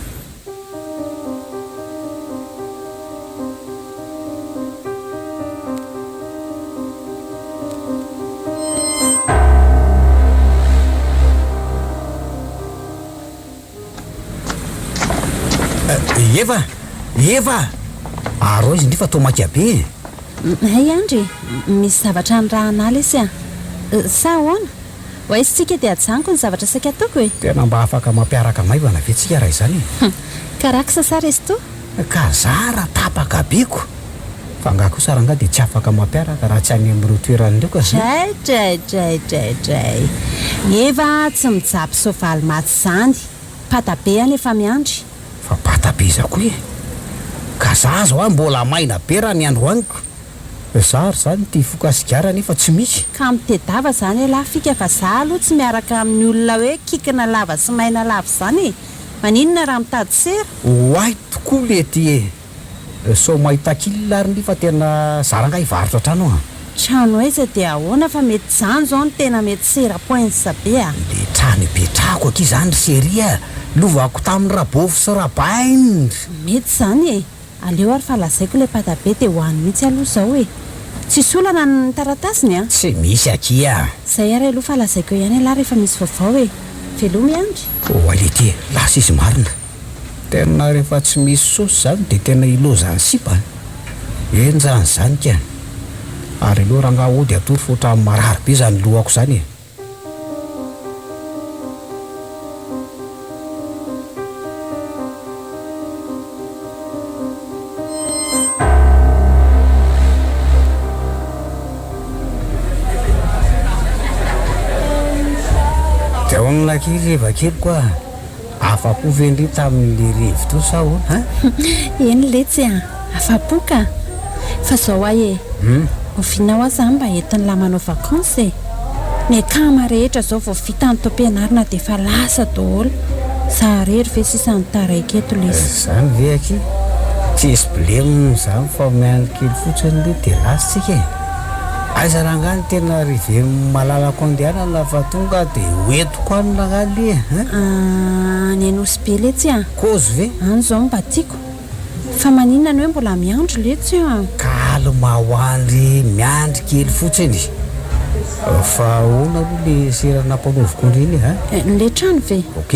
Eva! Eva! Arao izy ndry fa toa maika be e! Hay Andry e! Misy zavatra anirahana ahy lesy a! Sa ahoana? Ho aiza tsika dia ajanoko ny zavatra saika ataoko e! Tena mba afaka mampiaraka maivana ve tsika raha izany e? Karaksa sa resto? Ka zara tapaka be ko! Fa angaha kosa rangahy dia tsy afaka mampiaraka raha tsy any amin'ireo toerana ireo ka? Dray dray dray dray dray! Eva tsy mijapy soavaly maty izany! Pata be any efa miandry. Fa pata be iza koa e! Ka za zao a mbola maina be raha ny androaniko. Za ary zany te hifoka sigara nefa tsy misy. Ka mitedava zany elah fika fa za aloha tsy miaraka amin'ny olona hoe kikina lava sy maina lava izany e! Maninona raha mitady sera? Oay tokoa lety e! Sao mahita kil ary ndry fa tena zara angaha hivarotra trano an! Trano aiza dia ahoana fa mety zany zao no tena mety sera poince be a! Le trano ipetrahako akia zany ry chérie a! Lovako tamin'i Rabofy sy Rabainr! Mety zany e! Aleo ary fa lazaiko ilay padabe dia ho any mihitsy aloha izao e! Tsisy olana ny taratasiny a! Tsy misy akia a! Zay ary aloha fa lazaiko eo ihany ialahy rehefa misy vaovao e! Veloma i Andry! Oay letie, lasa izy marina! Tena rehefa tsy misy saosy zany de tena ilozan'ny sipa an! Enjana zany ka! Ary aleo rangaha hody hatory fa ohatran'ny marary be zany lohako zany e! Dia ahoana kely Eva keliko a! Afa-po ve ndry tamin'le revy teo sa ahoana hein? Eny letsy a! Afa-po ka! Fa zao ahy e! Oviana hoa za mba entin'lah manao vacances e? Ny akama rehetra zao vao vita ny taom-pianarana dia efa lasa daholo. Za irery ve sisa no taraiky eto lesy? Zany ve akia? Tsisy blem zany fa miandry kely fotsiny le dia lasa tsika e! Aiza rangahy no tena rive malalako andehanana fa tonga de ho entiko any rangahy le hein? Any Anosy be letsy a! Kôzy ve? Any zao no mba tiako. Fa maninona ny hoe mbola miandry letsy a! Calme ho andry miandry kely fotsiny. Fa ahoana aloha le sera nampanaoviko an'ireny e a? Le trano ve? Ok.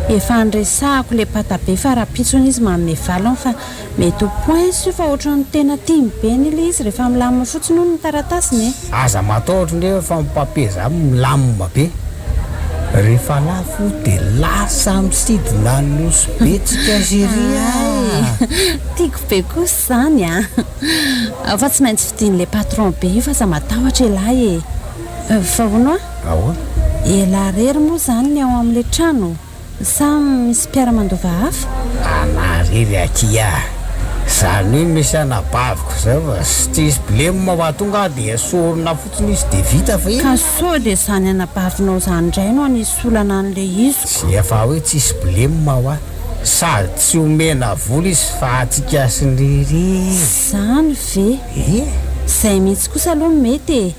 Efa niresahako le patabe fa rahampitso hono izy manome valiny fa mety ho poince io fa ohatran'ny tena tiany be anie le izy rehefa milamina fotsiny hono ny taratasiny e. Aza matahotra nefa fa ny papier zany milamina be. Rehefa lafo de lasa misidina Nosy be tsika chérie a! Hay! Tiako be kosa izany a! Fa tsy maintsy vidian'ilay patron be io fa aza matahotra ialahy e! Fa hono a! Ahoana? Elah rery moa izany ny ao amin'ilay trano sa misy mpiara-mandova hafa? Anah rery akia a! Izany hoe misy anabaviko izay fa tsisy blem fa tonga dia esorina fotsiny izy dia vita fa Ka sao dia izany anabavinao izany indray no hanisy olana an'ilay izy ko! Efa hoe tsisy blem hoa, sady tsy omena vola izy fa antsika sy ny rery e! Izany ve? Ie! Izay mihitsy kosa aloha no mety e!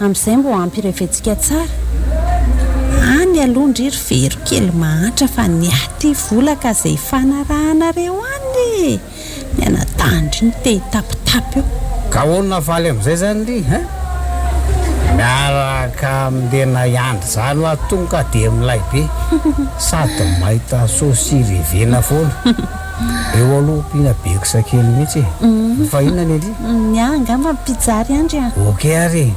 Amin'izay mbo ampy reventsika tsara. Any aloha ndry ry vero kely mahantra fa ny ahy ty vola ka zay ifanarahanareo any e! Ny anadahin-dry no te hitapitapy eo. Ka ahoana faly amin'izay zany ry hein? Miaraka amin'lena hiandry zany hoa tonga de milay be sady mahita saosy revena foana. Eo aloha ampiana beksa kely mihitsy e! Fa inona ny an-dry? Ny ahy angamba pizza ry Andry a! Ok ary e!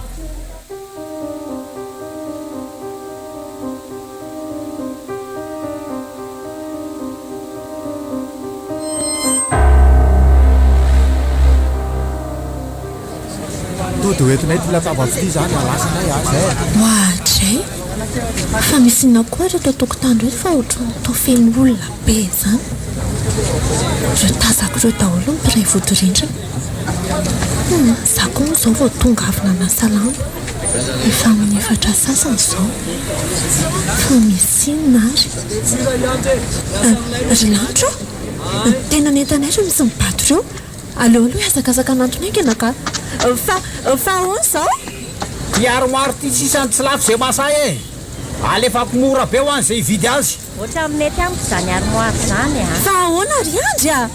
Tody ho entinay ity latabatra ity izany alasanay a! Zay a! Oadray! Fa misy inona koa ireto an-tokotany ireto fa ohatran'ny toa feno olona be izany. Ireo tazako ireo daholo ny mpiray vodirindrina. Hum, izaho koa moa izao vao tonga avy nanasa lamba. Efa amin'ny efatra sasany izao. Fa misy inona ary? Ry lanitra ô! Tena ny entanay ireo misy mibato ireo. Aleo aloha hihazakazaka hanantona haingana ka! Fa, fa ahoana izao? Ty armoire ty sisa no tsy lafo ze mahasahy e! Alefako mora be ho an'izay hividy azy. Ohatran'ny mety amiko izany armoire izany a! Fa ahoana ry Andry a!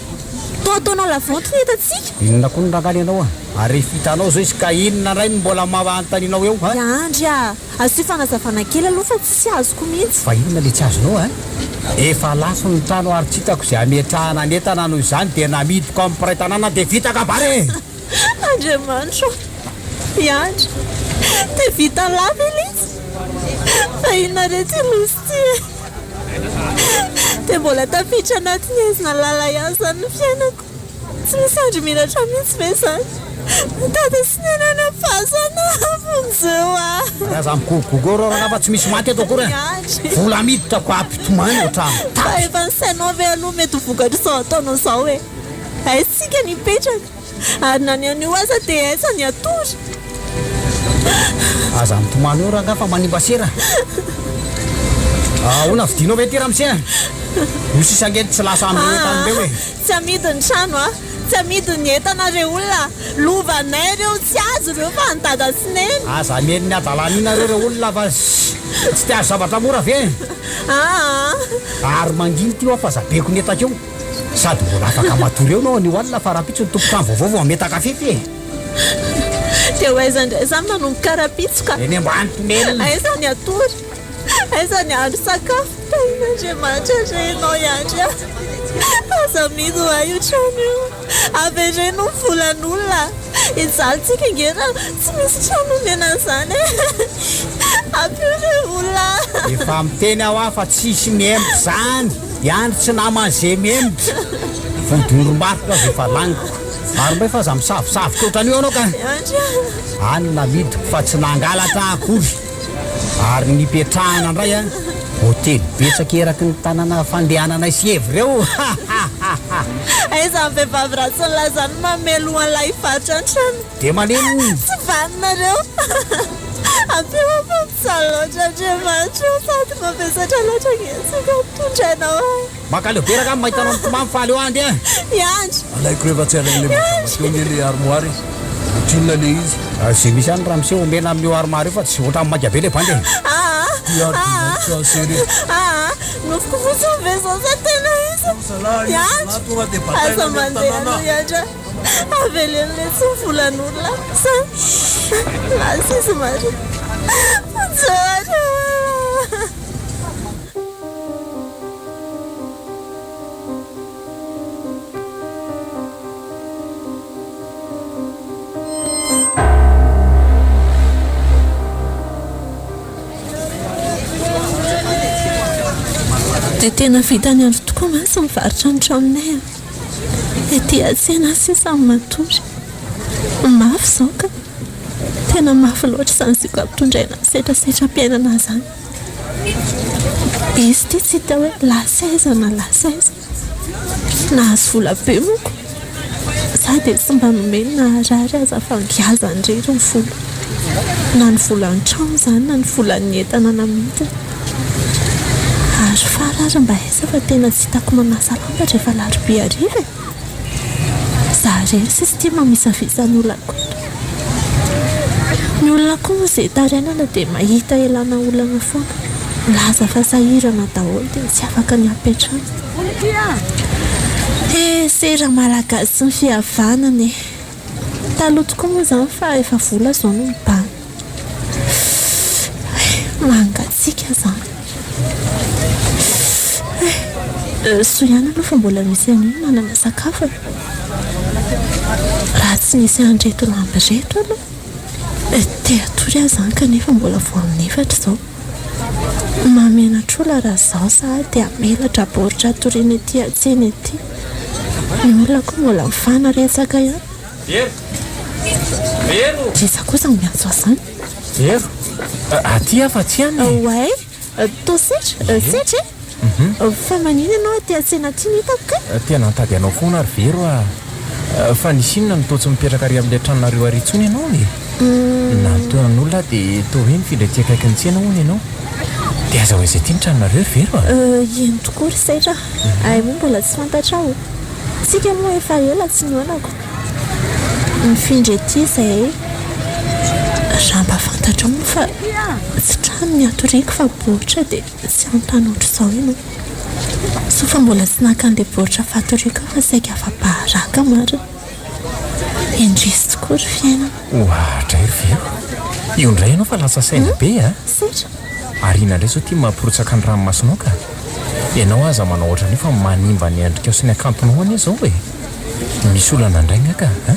Toa ataonao la vente ny entantsika? Inona koa no rangahy ianao a! Ary efa hitanao izao izy ka inona indray no mbola anontanianao eo a! Ry Andry a! Asio fanazavana kely aloha fa tsy azoko mihitsy. Fa inona le tsy azonao a? Efa lafo ny trano ary tsy hitako izay hametrahana ny entana noho izany dia namidiko amin'ny mpiray tanàna dia vita kabary e! Andriamanitra ô! Miandry! Dia vita lava ilay izy? Fa inona re ity loza ity e? Dia mbola tafiditra anatin'ny haizina lalina ihany izany ny fiainako. Tsy misy andro miratra mihitsy ve izany? Dada sy Neny any am-pasana, vonjeo aho! Ary aza migogogogo eo reo fa tsy misy maty eto akory e! Vola miditra ko hampitomany ohatran'ny Fa tapitra. efa nisainao ve aloha mety ho vokatr'izao ataonao izao e? Aiza isika ny hipetraka? Ary na ny anio aza dia aiza ny hatory? Aza mitomany eo rangahy fa manimba sera. Ahoana vidinao ve ity ramose a? Io sisa ange tsy lasa amin'ireo entana ireo e. Tsy amidy ny trano a! Tsy amidy ny entana re olona a! Lovanay ireo tsy azo ireo fa an'i dada sy neny. Aza mihaino ny hadalana io nareo re olona fa tsy te hahazo zavatra mora ve? Aa! Ary mangina ity hoa fa aza beko ny entako eo. Sady mbola afaka matory eo enao anio alina fa rahampitso ny tompon-trano vaovao vao hametaka fefy e! Dia ho aiza indray za manomboka rahampitso ka? Eny ambany tonelina. Aiza ny hatory? Aiza ny hahandro sakafo? Tahin'Andriamanitra re enao hiandry ahy. Aza amidy ho ahy io trano io. Avereno ny volan'olona. Hijaly tsika ange raha tsy misy trano omena an'izany e. Ampio re olona a. Efa miteny aho aho fa tsisy mihemotra izany. Ihany tsy naman'izay mihemotra. Vodondrom-barotra aza efa laniko. Ary mbay fa aza misavosavotra ohatran'io ianao ka. Miandry a. Any namidiko fa tsy nangalatra akory. Ary ny nipetrahana indray an, hotely betsaka eraky ny tanana fandehananay sy Eva ireo. Ha ha ha ha. Aiza ny vehivavy ratsy nilaza ny mamely ho an'ilay hivarotra ny trano. Dia maninona? Tsy vanonareo. Ampio aho fa mijaly loatra Andriamanitra o, sady mavesatra loatra ange isika tondrainao ahy. Mankaleo be rangah mahita anao mitomany fa aleo andeha. Miandry. Alaiko rehefa tsy alain'ilay madama teo ange le armoire e. Ohatrinona le izy? Ze misy any ramose omena amin'io armoire io fa tsy ohatran'ny maika be le bandy e. Aa aa aa nofiko fotsiny ve zao sa tena izy? Miandry. Aza mandeha aloha hiandry a. Aveleno letsy ny volan'olona sa lasa izy marina. Njara! Dia tena vita ny andro tokoa mantsy mivarotra ny tranonay a! Ety an-tsena sisa no matory. Mafy izao ka! Tena mafy loatra izany zioga ampitondraina setrasetram-piainana izany. Izy ity tsy hita hoe lasa aiza na lasa aiza. Nahazo vola be manko. Za dia tsy mba nomeny na harary aza fa ngiazany irery ny vola. Na ny volan'ny trano izany na ny volan'ny entana namidiny. Ary fara ary mba aiza fa tena tsy hitako manasa lamba rehefa alarobia hariva e! Za irery sisa ity mamisavisa ny olako eto. Ny olona koa moa izay itarainana dia mahita elana olana foana. Milaza fa sahirana daholo dia tsy afaka ny hampiantrano. He sera malagasy sy ny fihavanana e! Taloha tokoa moa izany fa efa vola izao no mibahana. Mangatsiaka izany. Soa ihany aloha fa mbola misy an'io manana sakafo e. Raha tsy nisy an'ireto lamba ireto aloha, te hatory aho izany kanefa mbola vao amin'ny efatra izao. Mahamenatr'olona raha izaho sahady hamelatra baoritra hatoriana ety an-tsena ety. Ny olona koa mbola mifanaretsaka ihany. Vero! Vero! Iza kosa no miantso ahy izany? Vero! Aty aho fa tsy any e! Oay! Toa setra? Setra e! Fa maninona ianao aty an-tsena aty no hitako kay? Tena nitady anao foana ry Vero a! Fa nisy inona no toa tsy mipetraka ary amin'ilay tranonareo ary intsony ianao e? Nanontany olona aho dia toa hoe nifindra ety akaikin'ny tsena hono ianao. Dia aiza ho aiza ity ny tranonareo ry Vero a? Eny tokoa ry Setra a! Hay moa mbola tsy fantatrao. Tsika moa efa ela tsy nihaonako. Nifindra ety izahay. Raha mba fantatrao moa fa tsy trano ny hatoriako fa baoritra dia tsy hanontany ohatr'izao ianao. Soa fa mbola tsy naka an'ilay baoritra fatoriako aho fa saika afa-baraka marina. Indrisy tokoa ry fiainana. Ohatra ry Vero. Io indray ianao fa lasa saina be a! Setra. Ary inona indray izao ity mampirotsaka ny ranomasonao ka? Ianao aza manao ohatran'io fa manimba ny endrikao sy ny hakantonao anie izao e! Misy olana indray nga ka a!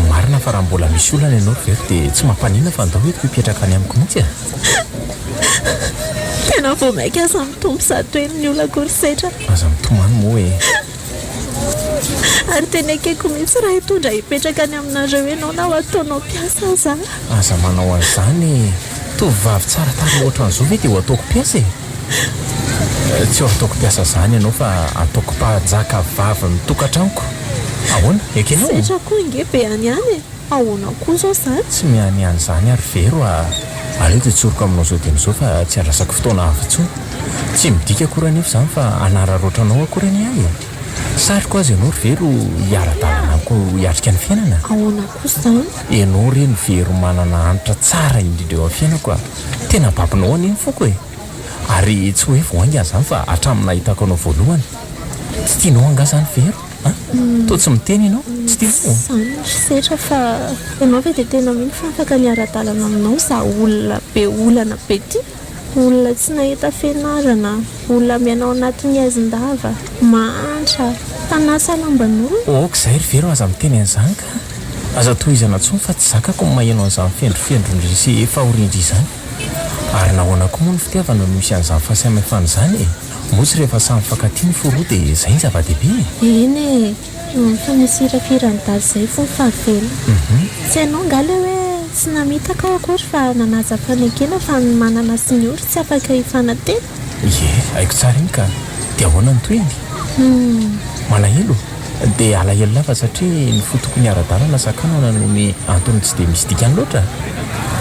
Marina fa raha mbola misy olana ianao ry Vero dia tsy mampaninona fa andao entiko hipetraka any amiko mihitsy e! Tena vao mainka aza mitombo zato heny ny olako ry Setra. Aza mitomany moa e! Ary tena ekeko mihitsy raha hitondra hipetraka any aminareo ianao na ho ataonao mpiasa aza. Aza manao an'izany e! Tovovavy tsara tarehy ohatran'izao ve dia ho ataoko mpiasa e? Tsy ho ataoko mpiasa izany ianao fa ataoko mpanjaka vavin'ny tokantranoko. Ahoana? Ekenao? Setra koa ange be any ihany e! Ahoana koa izao izany? Tsy mihanihany izany ary Vero a! Aleo dia tsoriko aminao izao dieny izao fa tsy andrasako fotoana hafa intsony. Tsy midika akory anefa izany fa hanararaotra anao akory anie aho e! Sariko aza ianao ry Vero hiara-dalana amiko hiatrika ny fiainana. Ahoana kosa izany? Ianao re no Vero manana hanitra tsara indrindra eo amin'ny fiainako a! Tena babonao anie ny foko e! Ary tsy hoe vao haingana izany fa hatramin'ny nahitako anao voalohany. Tsy tianao angaha izany Vero a? Toa tsy miteny ianao? Tsy tianao? Izany ry Setra fa ianao ve dia tena mino fa afaka ny hiara-dalana aminao izaho olona be olana be ity? Olona tsy nahita fianarana, olona miaina ao anatin'ny haizin-dava, mahantra, mpanasa lamban'olona. Ok izay ry Vero aza miteny an'izany ka! Aza tohizana intsony fa tsy zakako ny maheno an'izany fendrofendron-dry sy fahorian-dry izany. Ary nahoana koa moa ny fitiavana no misy an'izany fahasamihafana izany e? Moa tsy rehefa samy mifankatia ny fo roa dia izay ny zava-dehibe e? Eny e! Fa nisy hirakiran'i Dada izay fony fahavelona. Tsy hainao angaha ilay hoe tsy namitaka aho akory fa nanaja fanekena fa ny manana sy ny ory tsy afaka hifanantena? Ie, haiko tsara iny ka. Dia ahoana ny tohiny? Malahelo? Dia alahelo lava satria ny fo tokony hiara-dalana sakanana noho ny antony tsy dia misy dikany loatra?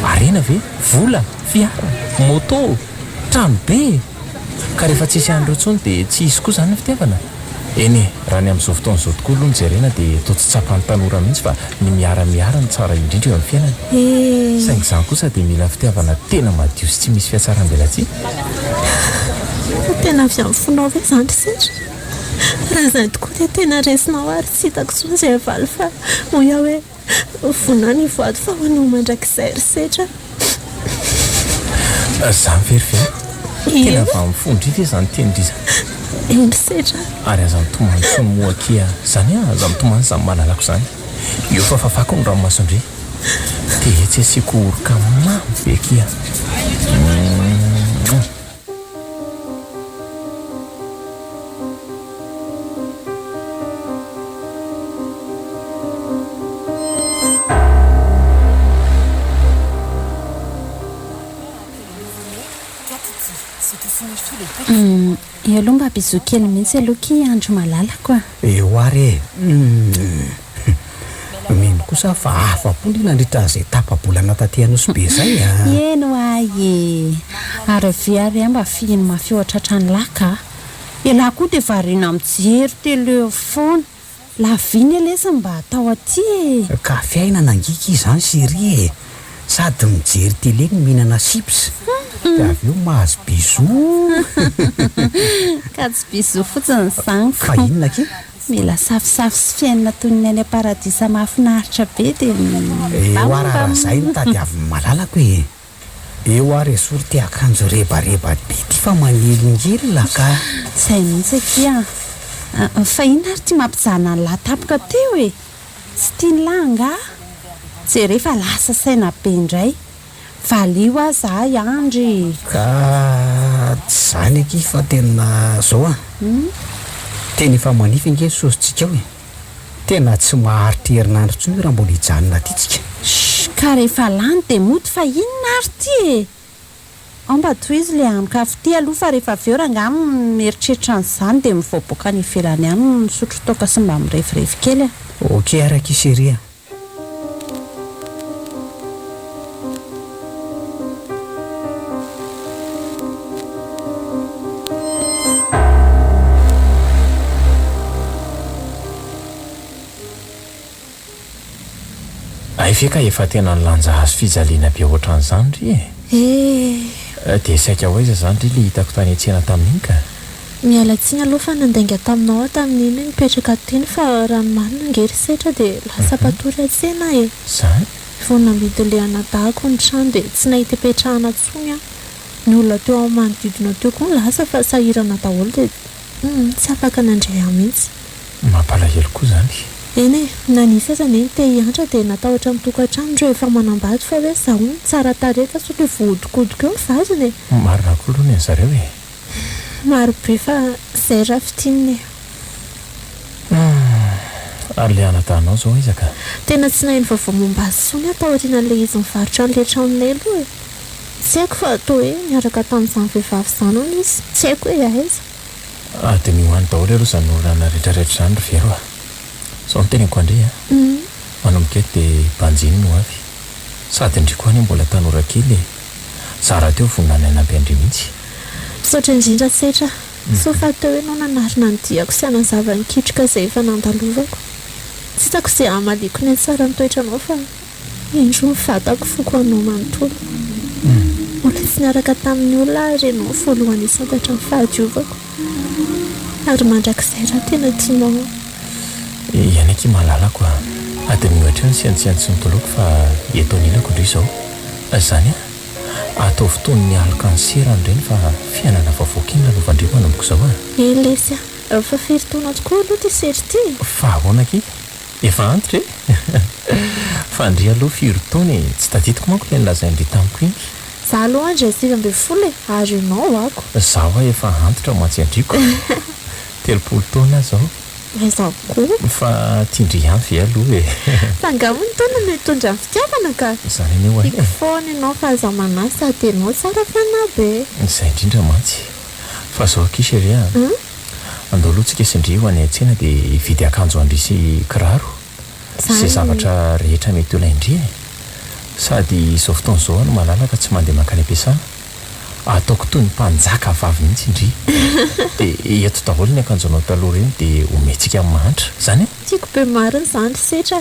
Harena ve? Vola? Fiara? Moto? Trano be? Ka rehefa tsisy an'ireo intsony dia tsy hisy koa izany ny fitiavana? Eny e, raha ny amin'izao fotoana izao tokoa aloha no jerena dia toa tsy tsapan'ny tanora mihitsy fa ny miara-miara no tsara indrindra eo amin'ny fiainana. Saingy izany kosa dia mila fitiavana tena madio sy tsy misy fihatsaram-belatsihy. Fa tena avy amin'ny fonao ve izany ry Setra? Raha izany tokoa dia tena resinao ary tsy hitako intsony izay havaly fa hoy aho hoe vonona ny hivoady fa ho anao mandrakizay ry Setra. Zany ve ry Vero? Tena avy amin'ny fon-dry ve izany tenin-dry izany? Eny Setra. Ary aza mitomany intsony moa akia zany a! Aza mitomany izany malalako izany. Eo fa fafako ny ranomason-dry. Dia etsy asiako oroka mamy be akia. Mouah. Eo aloha mba bisous kely mihitsy aloha ki Andry malalako a! Eo ary e! Humm! Mino kosa aho fa afa-po ndry nandritra an'izay tapa-bolana taty Anosibe izay a! Eny ho'a e! Ary avia ary aho mba fihino mafy eo an-tratran'i Laka a! Elah koa dia variana mijery tele eo foana! Lavina lesy mba atao aty e! Ka fiainana ange ki izany chérie e! Sady mijery tele no mihinana chips, dia avy eo mahazo bisous! Ka tsy bisous fotsiny izany ko! Fa inona akia? Mila safosafo sy fiainana toy ny any am-paradisa mahafinaritra be dia Eo ary raha zay no tadiavin'ny malalako e! Eo ary esory ty akanjo rebareba be ty fa manelingelina ka! Zay mihitsy akia a! Fa inona ary ty mampijanona an'lah tampoka teo e? Tsy tian'lah angaha? Jereo fa lasa saina be indray. Valio aza ahy Andry. Ka tsy zany akia fa tena zao an! Tena efa manify ange ny sosintsika ao e! Tena tsy maharitra herinandro intsony io raha mbola hijanona aty tsika. Shh! Ka rehefa lany dia mody fa inona ary ity e! Ao mba tohizo le anoka fitia aloha fa rehefa avy eo rangaha mieritreritra an'izany dia mivoaboaka any ivelany any misotro toaka sy mba mirevirevy kely a! Ok ary akia chérie a! Hay ve ka efa tena nilanja hazo fijaliana be ohatran'izany ry e? Eh! Dia saika ho aiza izany ry le hitako tany an-tsena tamin'iny ka? Miala tsiny aloha fa nandainga taminao aho tamin'iny hoe nipetraka teny fa raha ny marina ange ry Setra dia lasa mpatory an-tsena e! Izany? Vao namidin'ilay anadahiko ny trano dia tsy nahita ipetrahana intsony aho. Ny olona teo amin'ny manodidina teo koa nilaza fa sahirana daholo dia humm tsy afaka nandray ahy mihitsy. Mampalahelo koa izany. Eny e, na nisy aza anie ny te hiantra dia natahotra ny tokantrano ireo efa manambady fa hoe izaho hono tsara tarehy ka sao dia voahodinkodiko eo ny vazony e! Marina koa aloha ny an'zareo e! Maro be fa zay raha fintinina e! Humm! Ary le anadahinao zao aiza ka? Tena tsy naheno vaovao momba azy intsony aho taorianan'ilay izy nivarotra an'ilay tranonay aloha e! Tsy haiko fa toa hoe niaraka tamin'izany vehivavy izany hono izy, tsy haiko hoe aiza. Adinio any daholo aloha izany olana rehetrarehetra izany ry Vero a! Izao no teneniko an-dry a! Manomboka eto dia banjino ny ho avy. Sady ndry koa anie mbola tanora kely e! Za rahateo vonona ny hanampy an-dry mihitsy. Misaotra indrindra Setra a! Soa fa teo ianao nanarina ny diako sy hanazava ny kitroka izay efa nandalovako. Tsy hitako izay hamaliako ny hatsaran'ny toetranao fa indro ny vatako foko anao manontolo. Mbola tsy niaraka tamin'ny olona aho ary ianao no voalohany hisantatra ny fahadiovako. Ary mandrakizay raha tena tianao aho. Iany akia malalako a! Adinony hatreo ny siantsiantsy sy ny toloko fa eto anilako ndry izao. Zany a! Ataovy toy ny aloka ny serany ireny fa fiainana vaovao kely lalovan-dry manomboka izao a! Eny lesy a! Fa firy taona tokoa aloha ity sery ity e? Fa ahoana akia? Efa antitra e! Fa ndry aloha firy taona e? Tsy tadidiko manko ilay nolazain-dry tamiko iny. Za aloha andry 19 e! Ary ianao ako? Za hoa efa antitra mantsy andriko. 30 taona aho izao. Aiza koa? Fa tian-dry ihany ve aloha e? Fa angaha moa ny taona no hitondra ny fitiavana ka? Izany anie ho'a e! Tiako foana ianao fa aza manahy sady ianao tsara fanahy be. Izay indrindra mantsy. Fa izao akia chérie a! Andao aloha tsika sy ndry ho any an-tsena dia hividy akanjo an-dry sy kiraro sy izay zavatra rehetra mety ho ilain-dry e! Sady izao fotoana izao aho no malalaka tsy mandeha mankany am-piasana. Ataoko toy ny mpanjaka vavy mihitsy ndry. Dia eto daholo ny akanjonao taloha ireny dia omentsika ny mahantra. Izany e? Tiako be marina izany ry Setra a!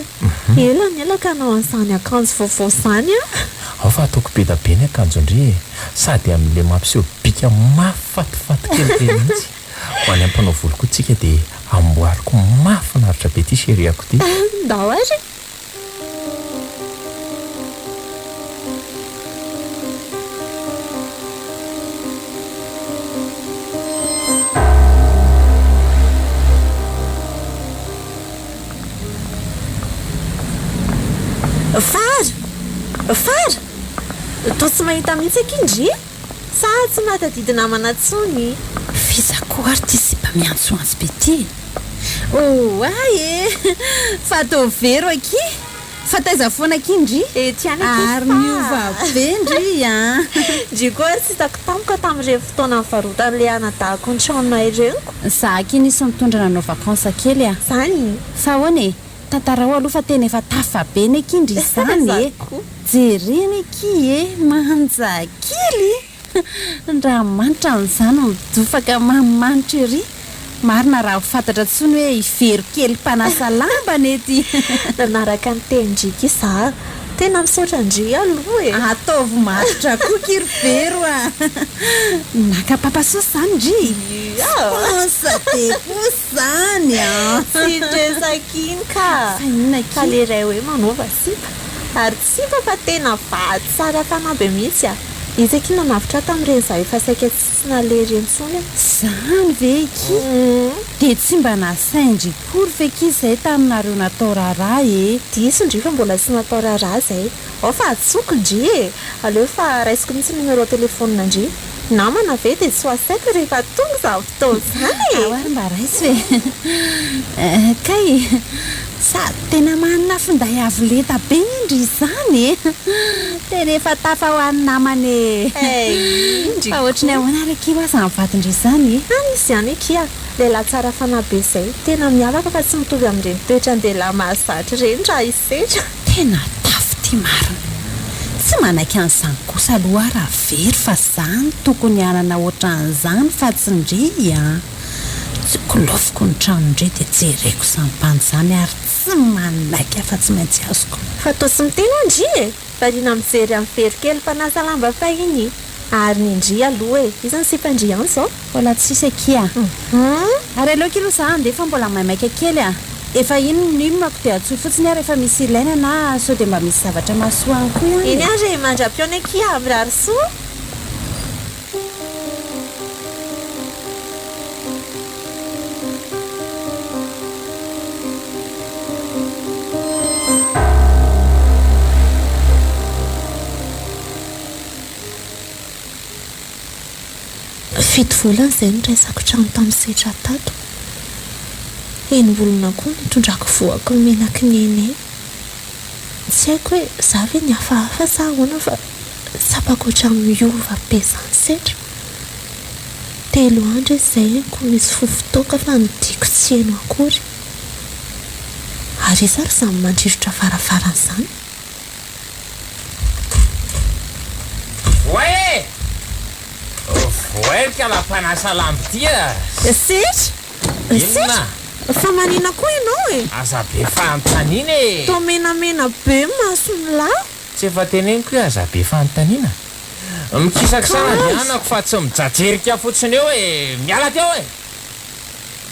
Ela ny ela ka hanao an'izany akanjo vaovao izany aho. Ao fa ataoko be da be ny akanjon-dry e! Sady amin'ilay mampiseho bika mahafatifaty kely ireny mihitsy. Ho any amin'ny mpanao volo koa tsika dia amboariko mahafinaritra be ity chérie-ako ity. Ndao ary e! Fara! Toa tsy mahita mihitsy akia ndry? Sa tsy mahatadidy namana tsony? F'iza koa ary ty sipa miantsoantso be ty e? Oay e! Fa toa vero akia! Fa taiza foana akia ndry? Ety ihany akia fa. Ary niova be ndry an! Ndry koa ary tsy hitako tampoka tamin'ireny fotoana nivarotan'ilay anadahiko ny tranonay ireny ko. Za akia nisy nitondra nanao vacances kely a! Zany? Fa ahoana e? Tantarao aloha fa tena efa tafa be ny akia ndry izany e! Jerena akia e! Manja kely! Ndramanitra an'izany midofaka manimanitra ery! Marina raha ho fantatra intsony hoe i Vero kely mpanasa lamba anie ity! Nanaraka ny tenin-dry ki za. Tena misaotra an-dry aloha e! Ataovy matotra koa ki ry Vero a! Naka papa sosy izany ndry? Fonce be kosa izany an! Tsy resaka iny ka! Fa inona akia? Fa le ray hoe manova sipa. Ary tsy sipa fa tena vady tsara fanahy be mihitsy a! Izy akia nanavotra ahy tamin'ireny za efa saika tsy naleha ireny intsony e! Izany ve akia? Dia tsy mba nasain-dry akory ve akia izay taminareo natao raharaha e? Diso ndry fa mbola tsy natao raharaha izay. Ao fa atsoko ndry e! Aleo fa raisiko mihitsy numéro téléphone ndry. Namana ve dia tsy ho asaiko rehefa tonga izany fotoana izany e! Ao ary mba raiso e! Kay! Sady tena manana finday avo lenta be anie ndry izany e! Tena efa tafa ho an'ny namana e! Indry Fa ohatry ny koa. ahoana ary akia hoa izany vadin-dry izany e? Any izy ihany akia! Lehilahy tsara fanahy be izay. Tena miavaka fa tsy mitovy amin'ireny toetran-dehilahy mahazatra ireny raha i Setra. Tena tafo ty marina. Tsy manaiky an'izany kosa aloha aho raha very fa za no tokony hanana ohatran'izany fa tsy ndry a! Tsy kolaofiko ny tranon-dry dia jereko izany bandy izany ary tsy manaiky aho fa tsy maintsy azoko. Fa toa tsy miteny ho'a ndry e! Variana mijery an'i Vero kely mpanasa lamba fahiny. Ary ny ndry aloha e! Iza ny sipan-dry any izao? Mbola tsisy akia. Ary aleo akia aloha za handeha fa mbola maimaika kely a! Efa iny ny num-ko dia antsoy fotsiny aho rehefa misy ilaina na sao dia mba misy zavatra mahasoa any koa ihany Eny e! ary e! Mandra-pihaona akia! Mirary soa! Fito volana izay niraisako trano tamin'i Setra tato. Enim-bolana koa nitondrako vohoka ny menak'i Nene. Tsy haiko hoe za ve nihafahafa sa ahoana fa tsapako ohatran'ny miova be izany Setra. Telo andro izy izay henoko misy fofon-toaka fa ny diako tsy heno akory. Ary iza ary izany mandrirotra varavarana izany? Voay e! Voay ry kala mpanasa lambo ty a! Setra! Inona? Setra! Fa manina koa ianao e? Aza be fanontaniana e! Toa menamena be ny mason'ny lahy. Tsy efa teneniko hoe aza be fanontaniana? Mikisakisana andehanako fa tsy mijajerika fotsiny eo e! Miala teo e!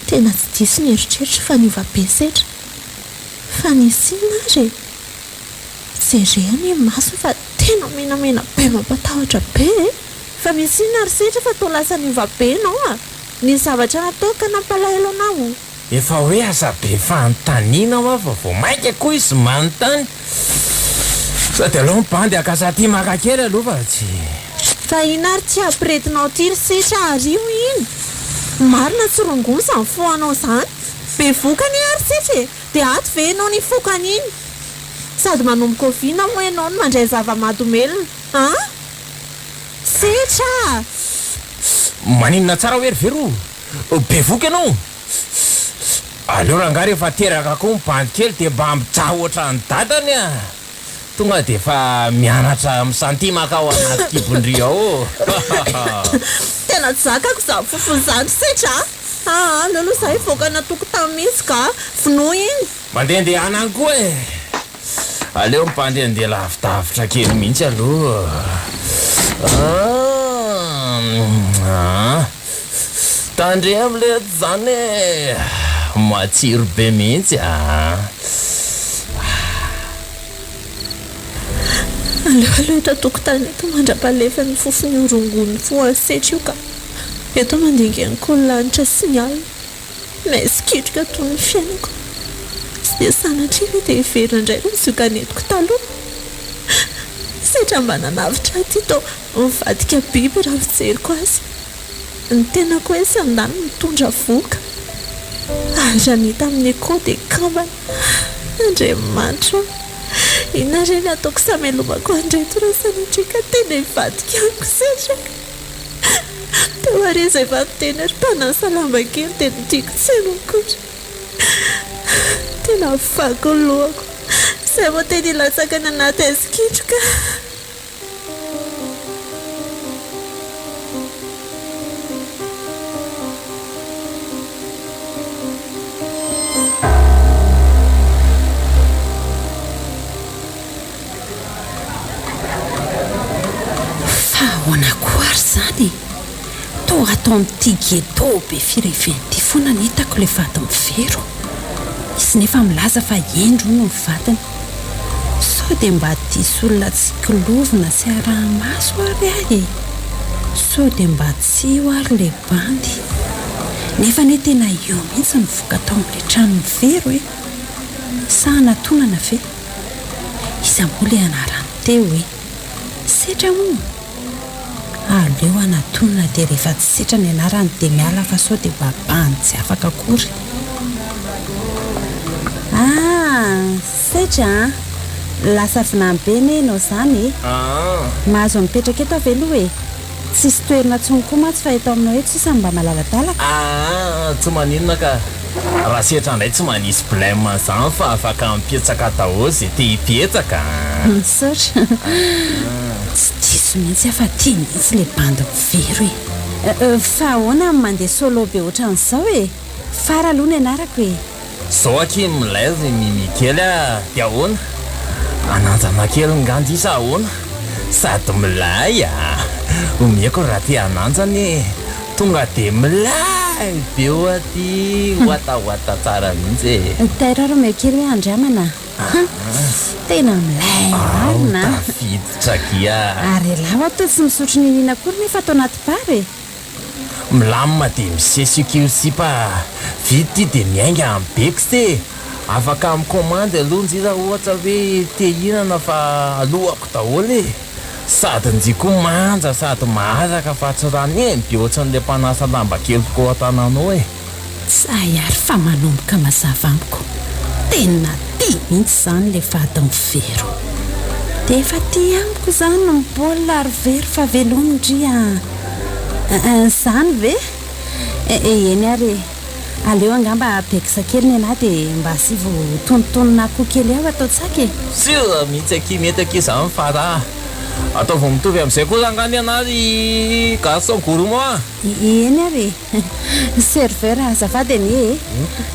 Tena tsy diso ny eritreritro fa niova be Setra. Fa nisy inona ary e? Jereo anie ny masony fa tena menamena be mampatahotra be e! Fa misy inona ry Setra fa toa lasa niova be ianao a! Nisy zavatra nataoko ka nampalahelo anao? Efa hoe aza be fanontaniana hoa fa vao mainka koa izy manontany. Sady aleo ny bandy haka saty maka kely aloha fa tsy. Fa inona ary ty ampiretinao ty ry Setra ario iny? Marina tsy rongony izany fohanao izany? Bevoka anie ary Setra e! Dia ato ve ianao nifoka an'iny? Sady manomboka oviana moa ianao no mandray zava-mahadomelina an? Setra a! Maninona tsara hoe ry Vero? Bevoka ianao? Aleo rangahy rehefa teraka koa ny bandy kely dia mba mijaha ohatran'ny dadany a! Tonga dia efa mianatra misantimaka ao anaty kibon-dry ao. Tena tsy zakako izany fofona izany Setra a! Aa aleo aloha izaho hivoaka any an-tokotany mihitsy ka! Vonoy iny! Mandehandehana any koa e! Aleo mpandehandeha lavidavitra kely mihitsy aloha ah! Tandremo letsy zany e! Matsiro be mihitsy ah! Aleo aloha eto an-tokotany eto mandra-palefan'ny fofon'io rongony voasetra io ka! Eto mandinga ny lanitra sy ny alina. Maizikitroka toy ny fiainako. Tsy dia sanatria ve dia hiverina indray ireo zioga nentiko taloha? Setra mba nanavotra ahy ity toa mivadika biby raha fijeriko azy. Ny tenako hoe sandany mitondra vohoka. Ary raha ny hita amin'ny echo dia kambana. Andriamanitra ô! Inona re ny ataoko sy hamelomako an'ireto raha sanatria ka tena hivadika amiko setra? Teo ary izy efa niteny ry mpanasa lamba kely dia ny tiako tsy haino akory. Tena vaky ny lohako. Izay vao tena hilatsaka any anaty haizin-kitro ka. Fa ahoana koa ary izany e? Toa ato amin'ity ghetto be firevena ity foana no hitako ilay vadin'i Vero. Izy nefa milaza fa hendry hono ny vadiny. Sao dia mba diso olona tsikilovina sy araha-maso ary aho e? Sao dia mba tsy io ary ilay bandy? Nefa anie tena io mihitsy no voka tao amin'ilay tranon'i Vero e! Sa hanatonana ve? Iza moa ilay anarany teo e? Setra moa? Aleo hanatonana dia rehefa tsy setra ny anarany dia miala fa sao dia mba bandy tsy afaka akory. Ah! Setra an! Lasa vinany be anie ianao izany e! Mahazo mipetraka eto aho ve aloha e? Tsisy toerana intsony koa mantsy fa eto aminao eto sisa no mba malaladalaka. Aa tsy maninona ka! Raha setra ndray tsy manisy blem an'izany fa afaka mipetsaka daholo ze te hipetsaka a! Misaotra. Tsy diso mihitsy aho fa ty mihitsy le bandy mivero e! Fa ahoana ny mandeha solo be ohatran'izao e? Fara aloha ny anarako e! Zao akia milay ry Mimi kely a! Dia ahoana? Hananjana kely nga ndry sa ahoana? Sady milay a! Omeko raha te hananjana e! Tonga dia milay be oa ty! Watawata tsara mihitsy e! Tairo ary omeo kely hoe andramana a! Tena milay marina a! Ao tafiditra akia! Ary elah hoa toa tsy misotro niniana akory nefa ato anaty bar e! Milamina dia misesy io kely sipa a! Vita ity dia miainga any Bex e! Afaka mi-commande aloha njy raha ohatra hoe te hihinana fa alohako daholo e! Sady njy koa manja sady mahazaka fa tsy raneny be ohatran'ilay mpanasa lamba kely tao an-tanàna ao e! Zay ary fa manomboka mazava amiko. Tena tia mihitsy izany ilay vadin'i Vero. Dia efa aty amiko izany ny baolina ry Vero fa velomy ndry a! Izany ve? Eny ary e! Aleo angamba beksa kely ny anah dia mba asivo tonontonona akoho kely ao atao tsaky e! Sur mihitsy akia mety akia izany Farah a! Ataovy mitovy amin'izay koa angaha ny anah ry garçon gourmand a! Eny ary e! Serveur, azafady anie e!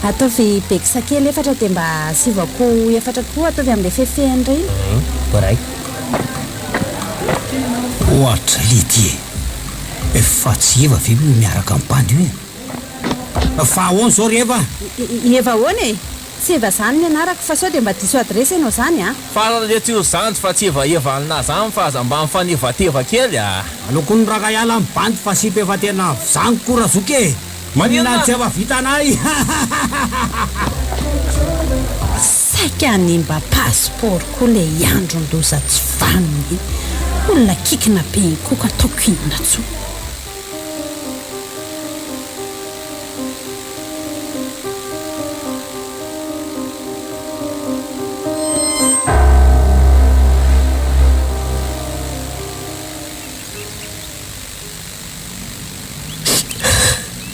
Ataovy beksa kely efatra dia mba asivo akoho efatra koa ataovy amin'ilay fefehany ireny. Iray. Ohatra letia e! Fa tsy Eva ve io miaraka amin'ny bandy io e? Fa ahoana izao ry Eva? I Eva ahoana e? Tsy Eva zany ny anarako fa sao dia mba diso adiresy ianao zany a! Farany re tsy ho zandry fa tsy evaeva an'lah zany fa aza mba mifanevateva kely a! Aleoko ny raka hiala ny bandy fa sipa efa tena vizaniko koa razoky e! Maninona? Inona tsy efa vitanay? Saika hanimba passeport koa le andron-doza tsy vanona iny. Olona kikina be iny koa ka ataoko inona tsony.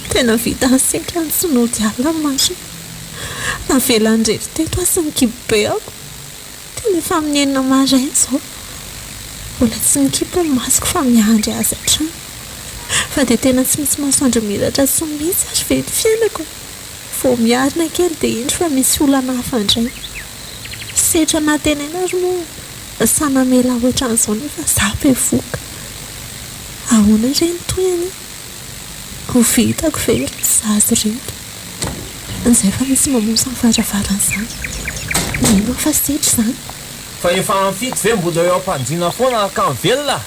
Tena vita ny setra ny tsy nody alina marina. Navelany irery teto aho sy ny kibobeako. Tena efa amin'ny enina maraina izao. Mbola tsy nikipy ny masoko fa miandry azy hatrany. Fa dia tena tsy misy masoandro mihiratra intsony mihitsy ary ve ny fiainako e? Vao miarina kely dia indro fa misy olana hafa indray. Setra nantenaina ary moa sa namela ahy ohatran'izao nefa izaho bevohoka. Ahoana re ny tohiny? Ho vitako ve ireto zaza ireto? Izay fa misy mamosa ny varavarana izany. Mino aho fa setra izany. Fa efa amin'ny fito ve mbola eo am-pandriana foana ka mivelona?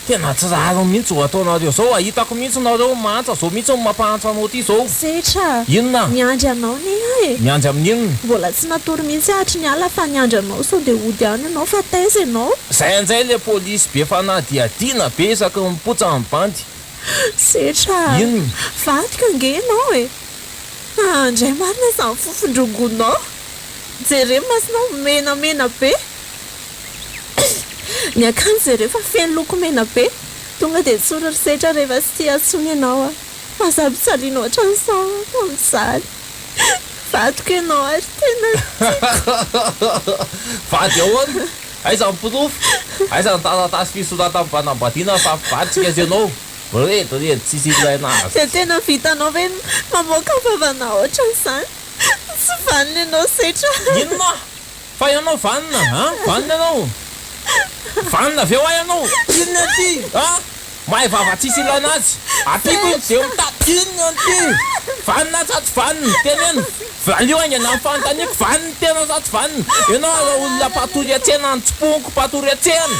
Tena tsy rariny mihitsy zao ataonareo zao a! Hitako mihitsy nareo mahantra zao mihitsy no mampahantra anao ty zao. Setra a! Inona? Miandry anao anie aho e! Miandry amin'ny inona? Mbola tsy natory mihitsy aho hatry ny alina fa niandry anao sao dia hody any ianao fa taiza ianao? Zay anjay le polisy be fanadihadiana be isaky ny mipotsa ny bandy. Setra a! Inona? Vadiko ange ianao e! Andray marina izany fofon-drongonao! Jereo ny masonao menamena be! Ny akanjo jereo fa feno loko mena be. Tonga dia tsory ry setra rehefa tsy tia intsony ianao a. Aza ampijaliana ohatran'izao aho fa mijaly. Vadiko ianao ary tena tiako. Vady ahoana? Aiza ny porofo? Aiza ny taratasy fisoratam-panambadiana fa mpivadika sy ianao? Mirediredy tsisy ilaina azy. Dia tena vitanao ve ny mamoaka vavanao ohatran'izany? Tsy vanona ianao setra. Inona? Fa ianao vanona an! Vanona ianao! Vanona avy eo aho ianao! Inona ity an! Mahay vava tsisy ilaina azy! Ampiako iny dia mitady inona ity! Vanona sa tsy vanona? Teneno! Valio haingana ny fanontaniako, vanona tena sa tsy vanona? Ianao aza olona mpatory an-tsena any tsiponiko mpatory an-tsena!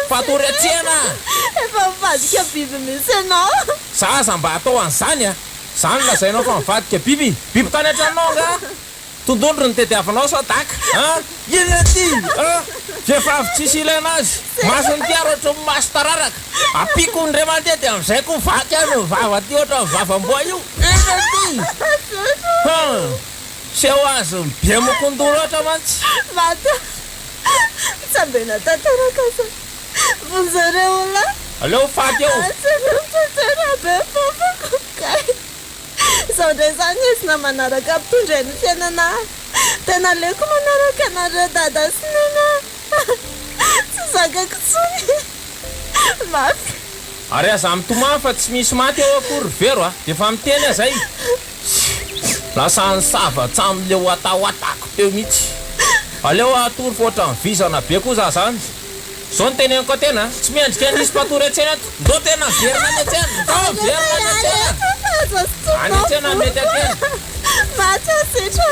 Mpatory an-tsena! Efa mivadika biby mihitsy ianao! Za aza mba atao an'izany a! Zany lazainao fa mivadika biby? Biby tany an-tranonao angaha? Tondondro ny tediavinao sao daka an! Inona ity an! Vehivavy tsisy ilaina azy! Masony ity ary ohatran'ny maso tararaka! Ampiako indray mandeha dia amin'izay koa vaky any ny vava aty ohatran'ny vavam-boay io! Inona ity an! Seho azy be mokon-doha loatra mantsy! Maty aho! Tsambena tanteraka aza vonjy reo olona! Aleo faty eo! Jereo tanteraka be vavako kay! Izao indray izany ezina manaraka mpitondra ny fiainana ahy. Tena aleoko manaraka anareo dada sy neny ah. Tsy zakako intsony. Mafy. Ary aza mitomany fa tsy misy maty eo akory ry Vero a! Efa miteny aho zay! Lasa nisava hatramin'le watawatako teo mihitsy. Aleo hatory fa ohatran'ny vizana be koa za zany. Zao no teneniko an-tena a! Tsy mendrika an'isy mpatory an-tsena eto. Ndao tena miverina any an-tsena! Ndao miverina any an-tsena! Any an-tsena mety an-tena. Maty aho setra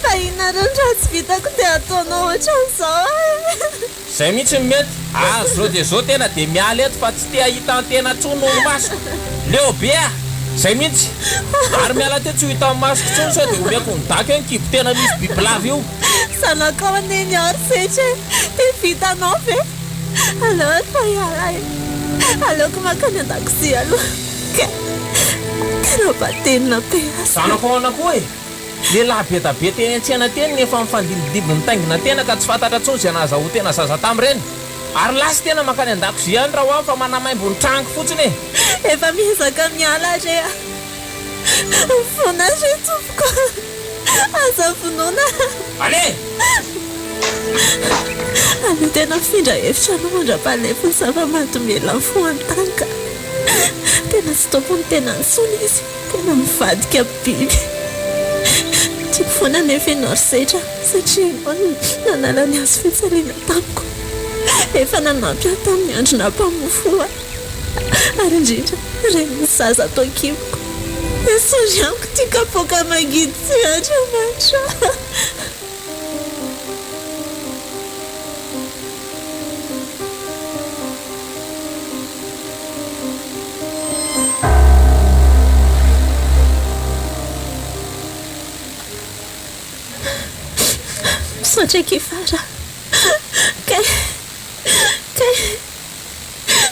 fa inona reo ny raha tsy vitako dia ataonao ohatran'izao aho e! Zay mihitsy no mety. Ary zao dia zao tena dia miala eto fa tsy te hahita an-tena intsony ny masoko. Leo be aho. Zay mihitsy. Ary miala teo tsy ho hitan'ny masoko intsony sao dia omeko ny daka eo ny kibo tena misy bibilava io. Zanakao anie ny ahy ry Setra e! Dia vitanao ve? Aleo ary fa hiala e! Aleoko mankany an-dakozia aloha ka tena batenina be aza. Zanako ahoana koa e? Lehilahy be da be teny an-tsena teny no efa mifandimbindimby nitaingina tena ka tsy fantatra intsony izay nahazahoan-tena zaza tamin'ireny. Ary lasa tena mankany an-dakozia any raha ho any fa manamaimbo ny trango fotsiny e! Efa miezaka miala re a! Mifona re tompoko a! Aza vonoina a! Allez! Aleo tena mifindra hevitra aloha mandra-pahalefon'ny zava-mahadomelina ny fo an-tany ka! Tena tsy tompon'ny tenany intsony izy, tena mivadika biby. Tiako foana anefa ianao ry Setra satria ianao no nanala ny hazo fijaliana tamiko. Efa nanampy ahy tamin'ny andro nampamoa fo ahy. Ary indrindra renin'ny zaza ato an-kiboko. Esory amiko ity kapoaka mangidy ity Andriamanitra a! Misaotra akia Fara. Kay! Kay!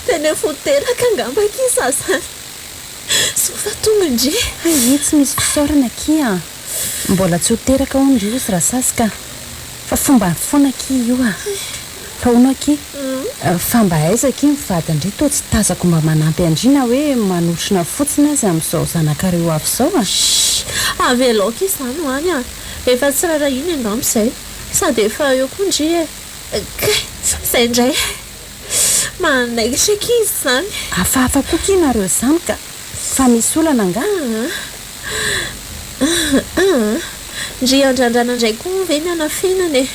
Tena efa ho teraka angamba akia za zany. Soa fa tonga ndry. Hay tsy misy fisaorana akia a! Mbola tsy ho teraka hono ndry ozy Rasazy ka! Fa fombany foana akia io a! Fa hono akia, fa mba aiza akia ny vadin-dry toa tsy tazako mba manampy an-dry na hoe manotrona fotsiny aza amin'izao zanakareo avy izao a! Shh! Avelao akia izany ho any a! Efa tsy rarahiany angamba izay. Sady efa eo koa ndry e! Kay! Izay indray! Manaikitra akia izy izany. Hafahafa koa akia nareo izany ka! Fa misy olana angaha? Aa! Ndry andrandrana indray koa ve ny hanafenana e!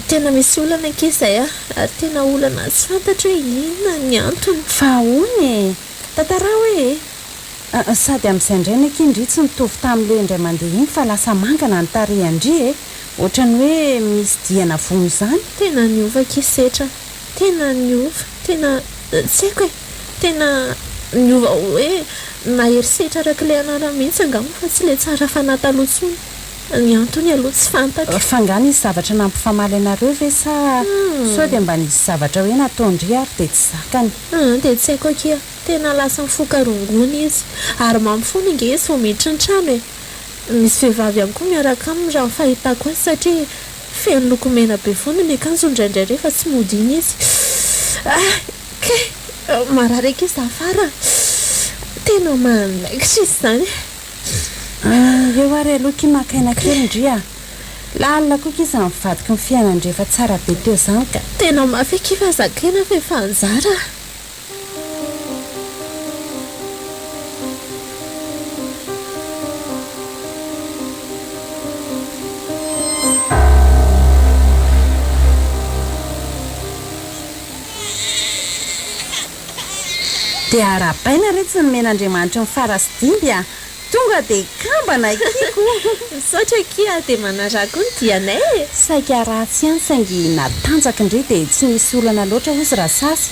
Tena misy olana akia izay a! Ary tena olana tsy fantatro hoe inona ny antony. Fa ahoana e? Tantarao e! Sady amin'izay indray ny akia ndry tsy nitovy tamin'ilay indray mandeha iny fa lasa mangana ny tarehan-dry e! Ohatran'ny hoe misy diana vono izany. Tena niova akia setra. Tena niova, tena tsy haiko e! Tena niova hoe nahery setra araka ilay anarany mihitsy angamba fa tsy ilay tsara fanahy taloha intsony. Ny antony aloha tsy fantatro. Fa nga nisy zavatra nampifamaly anareo ve sa sao dia mba nisy zavatra hoe nataon-dry ary dia tsy zakany? Aa dia tsy haiko akia. Tena lasa mifoka rongony izy. Ary mamo foana ange izy vao miditra ny trano e! Misy vehivavy ihany koa miaraka aminy raha ny fahitako azy satria feno lokomena be foana ny akanjony indraindray rehefa tsy mody iny izy. Ah! Kay! Marary akia za fara a! Tena manaikitra izy izany e! Eo ary aloha ki maka aina kely ndry a! Lalina koa ki izany mivadiky ny fiainan-dry efa tsara be teo izany ka! Tena mafy akia fa zakaina fa efa anjara a! Dia arahabaina re tsy nomen'Andriamanitry ny fara sy dimby a! Tonga dia kambana akia ko! Misaotra akia dia manaraha koa ny dianay e! Saika ratsy ihany saingy natanjaka indray dia tsy nisy olana loatra hozy Rasasy.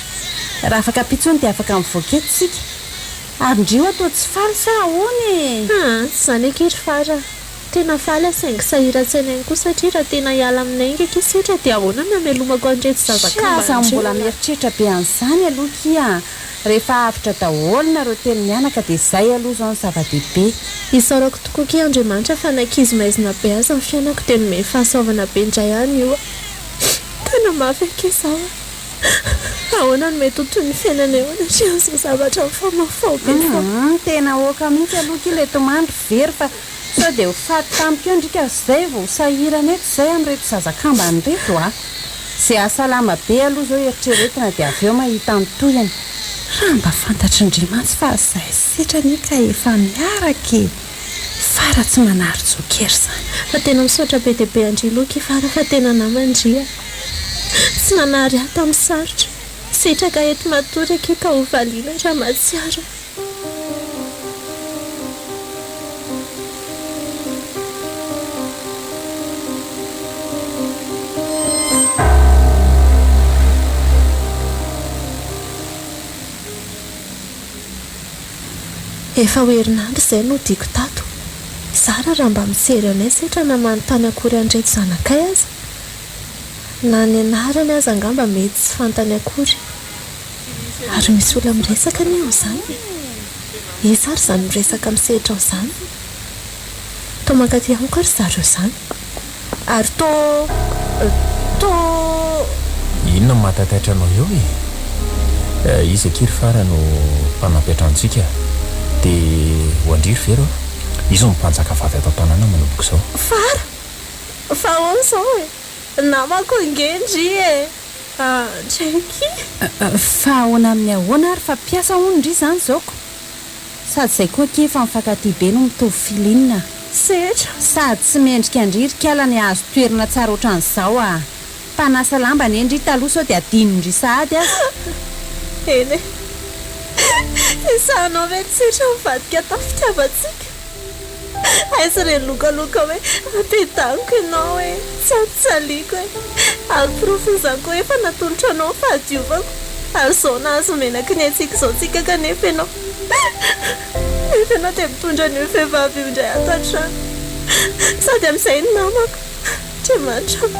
Raha afaka ampitso hono dia afaka mivoaka eto isika. Ary ndry io atao tsy faly sa ahoana e? Haa, tsy izany akia ry Fara a! Tena faly aho saingy sahiran-tsaina ihany koa satria raha tena hiala aminay ingaky i Setra dia ahoana no hamelomako an'ireto zaza kambana ireto? Aza mbola mieritreritra be an'izany aloha kia a! Rehefa avotra daholo nareo telo mianaka dia izay aloha izao no zava-dehibe. Isaorako tokoa akia Andriamanitra fa na ankizy maizina be aza ny fiainako dia nomeny fahasoavana be indray any io a! Tena mafy akia izao a! Ahoana no mety ho toy ny fiainana eo anatrehan'izao zavatra mifamahofaho be izao? Humm tena ok mihitsy aloha akia ilay tomany ry very fa Sao dia ho faty tampoka eo ndry ka zay vao ho sahirana eto zay amin'ireto zaza kambana ireto a! Ze hahasalama be aloha zao eritreretina dia avy eo mahita ny tohiny. Raha mba fantatry ndry mantsy fa zay setra anie ka efa miaraka e! Fara tsy manary joker zany. Fa tena misaotra be dia be an-dry Loky Fara fa tena naman-dry a! Tsy nanary ahy tamin'ny sarotra. Sitraka eto matory akia ka ho valiana raha mahatsiaro. Efa ho herinandro izay no diako tato. Zara raha mba mijery anay setra na manontany akory an'ireto zanakay aza. Na ny anarany aza angamba mety tsy fantany akory. Ary misy olona miresaka anie ao izany e! Iza ary izany miresaka misehatra ao izany? Toa mankaty amiko ary zareo izany. Ary toa. Toa. Inona no mahatataitra anao eo e? Izy akia ry Fara no mpanampy an-tranontsika. Dia ho an-dry ry Vero a! Izy no mpanjaka vavy ato an-tanàna manomboka izao. Fara! Fa ahoana izao e? Namako ange ndry e! Jackie. Fa ahoana amin'ny ahoana ary fa mpiasa hono ndry izany izao ko! Sady izay koa akia efa mifankatia be no mitovy feeling a! Setra. Sady tsy mendrika ndry ry kala ny hahazo toerana tsara ohatran'izao a! Mpanasa lamba anie ndry taloha sao dia adinondry sahady aza! Eny e! Esahanao ve ny setra mivadika tamin'ny fitiavantsika? Aiza ireny lokaloka hoe ampiadaniko ianao e, tsy ampijaliako e. Ary porofon'izany koa efa natolotro anao ny fahadiovako. Ary izao nahazo menaky ny aintsika izao tsika kanefa ianao nefa ianao dia mitondra an'io vehivavy io indray ato an-trano. Sady amin'izay ny namako. Andriamanitra o!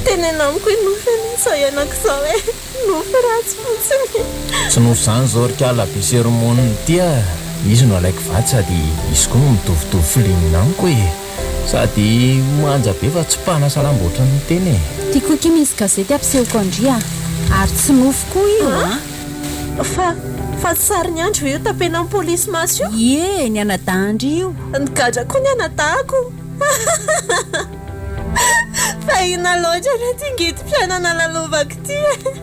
Teneno amiko hoe nofy anie izao iainako izao e. Nofy ratsy fotsiny. Tsy nofy zany zao ry kala be sermon ity a! Izy no alaiko vady sady izy koa no mitovitovy feeling amiko e! Sady manja be fa tsy mpanasa lamba ohatran'ny tena e! Ty koa ki misy gazety ampisehoko an-dry a! Ary tsy nofy koa io a! Fa, fa tsy sarin'i Andry ve io tapenan'ny polisy maso io? Ie, ny anadahin-dry io. Nigadra koa ny anadahiko. Fa inona loatra re ity ngidim-piainana lalovako ity e?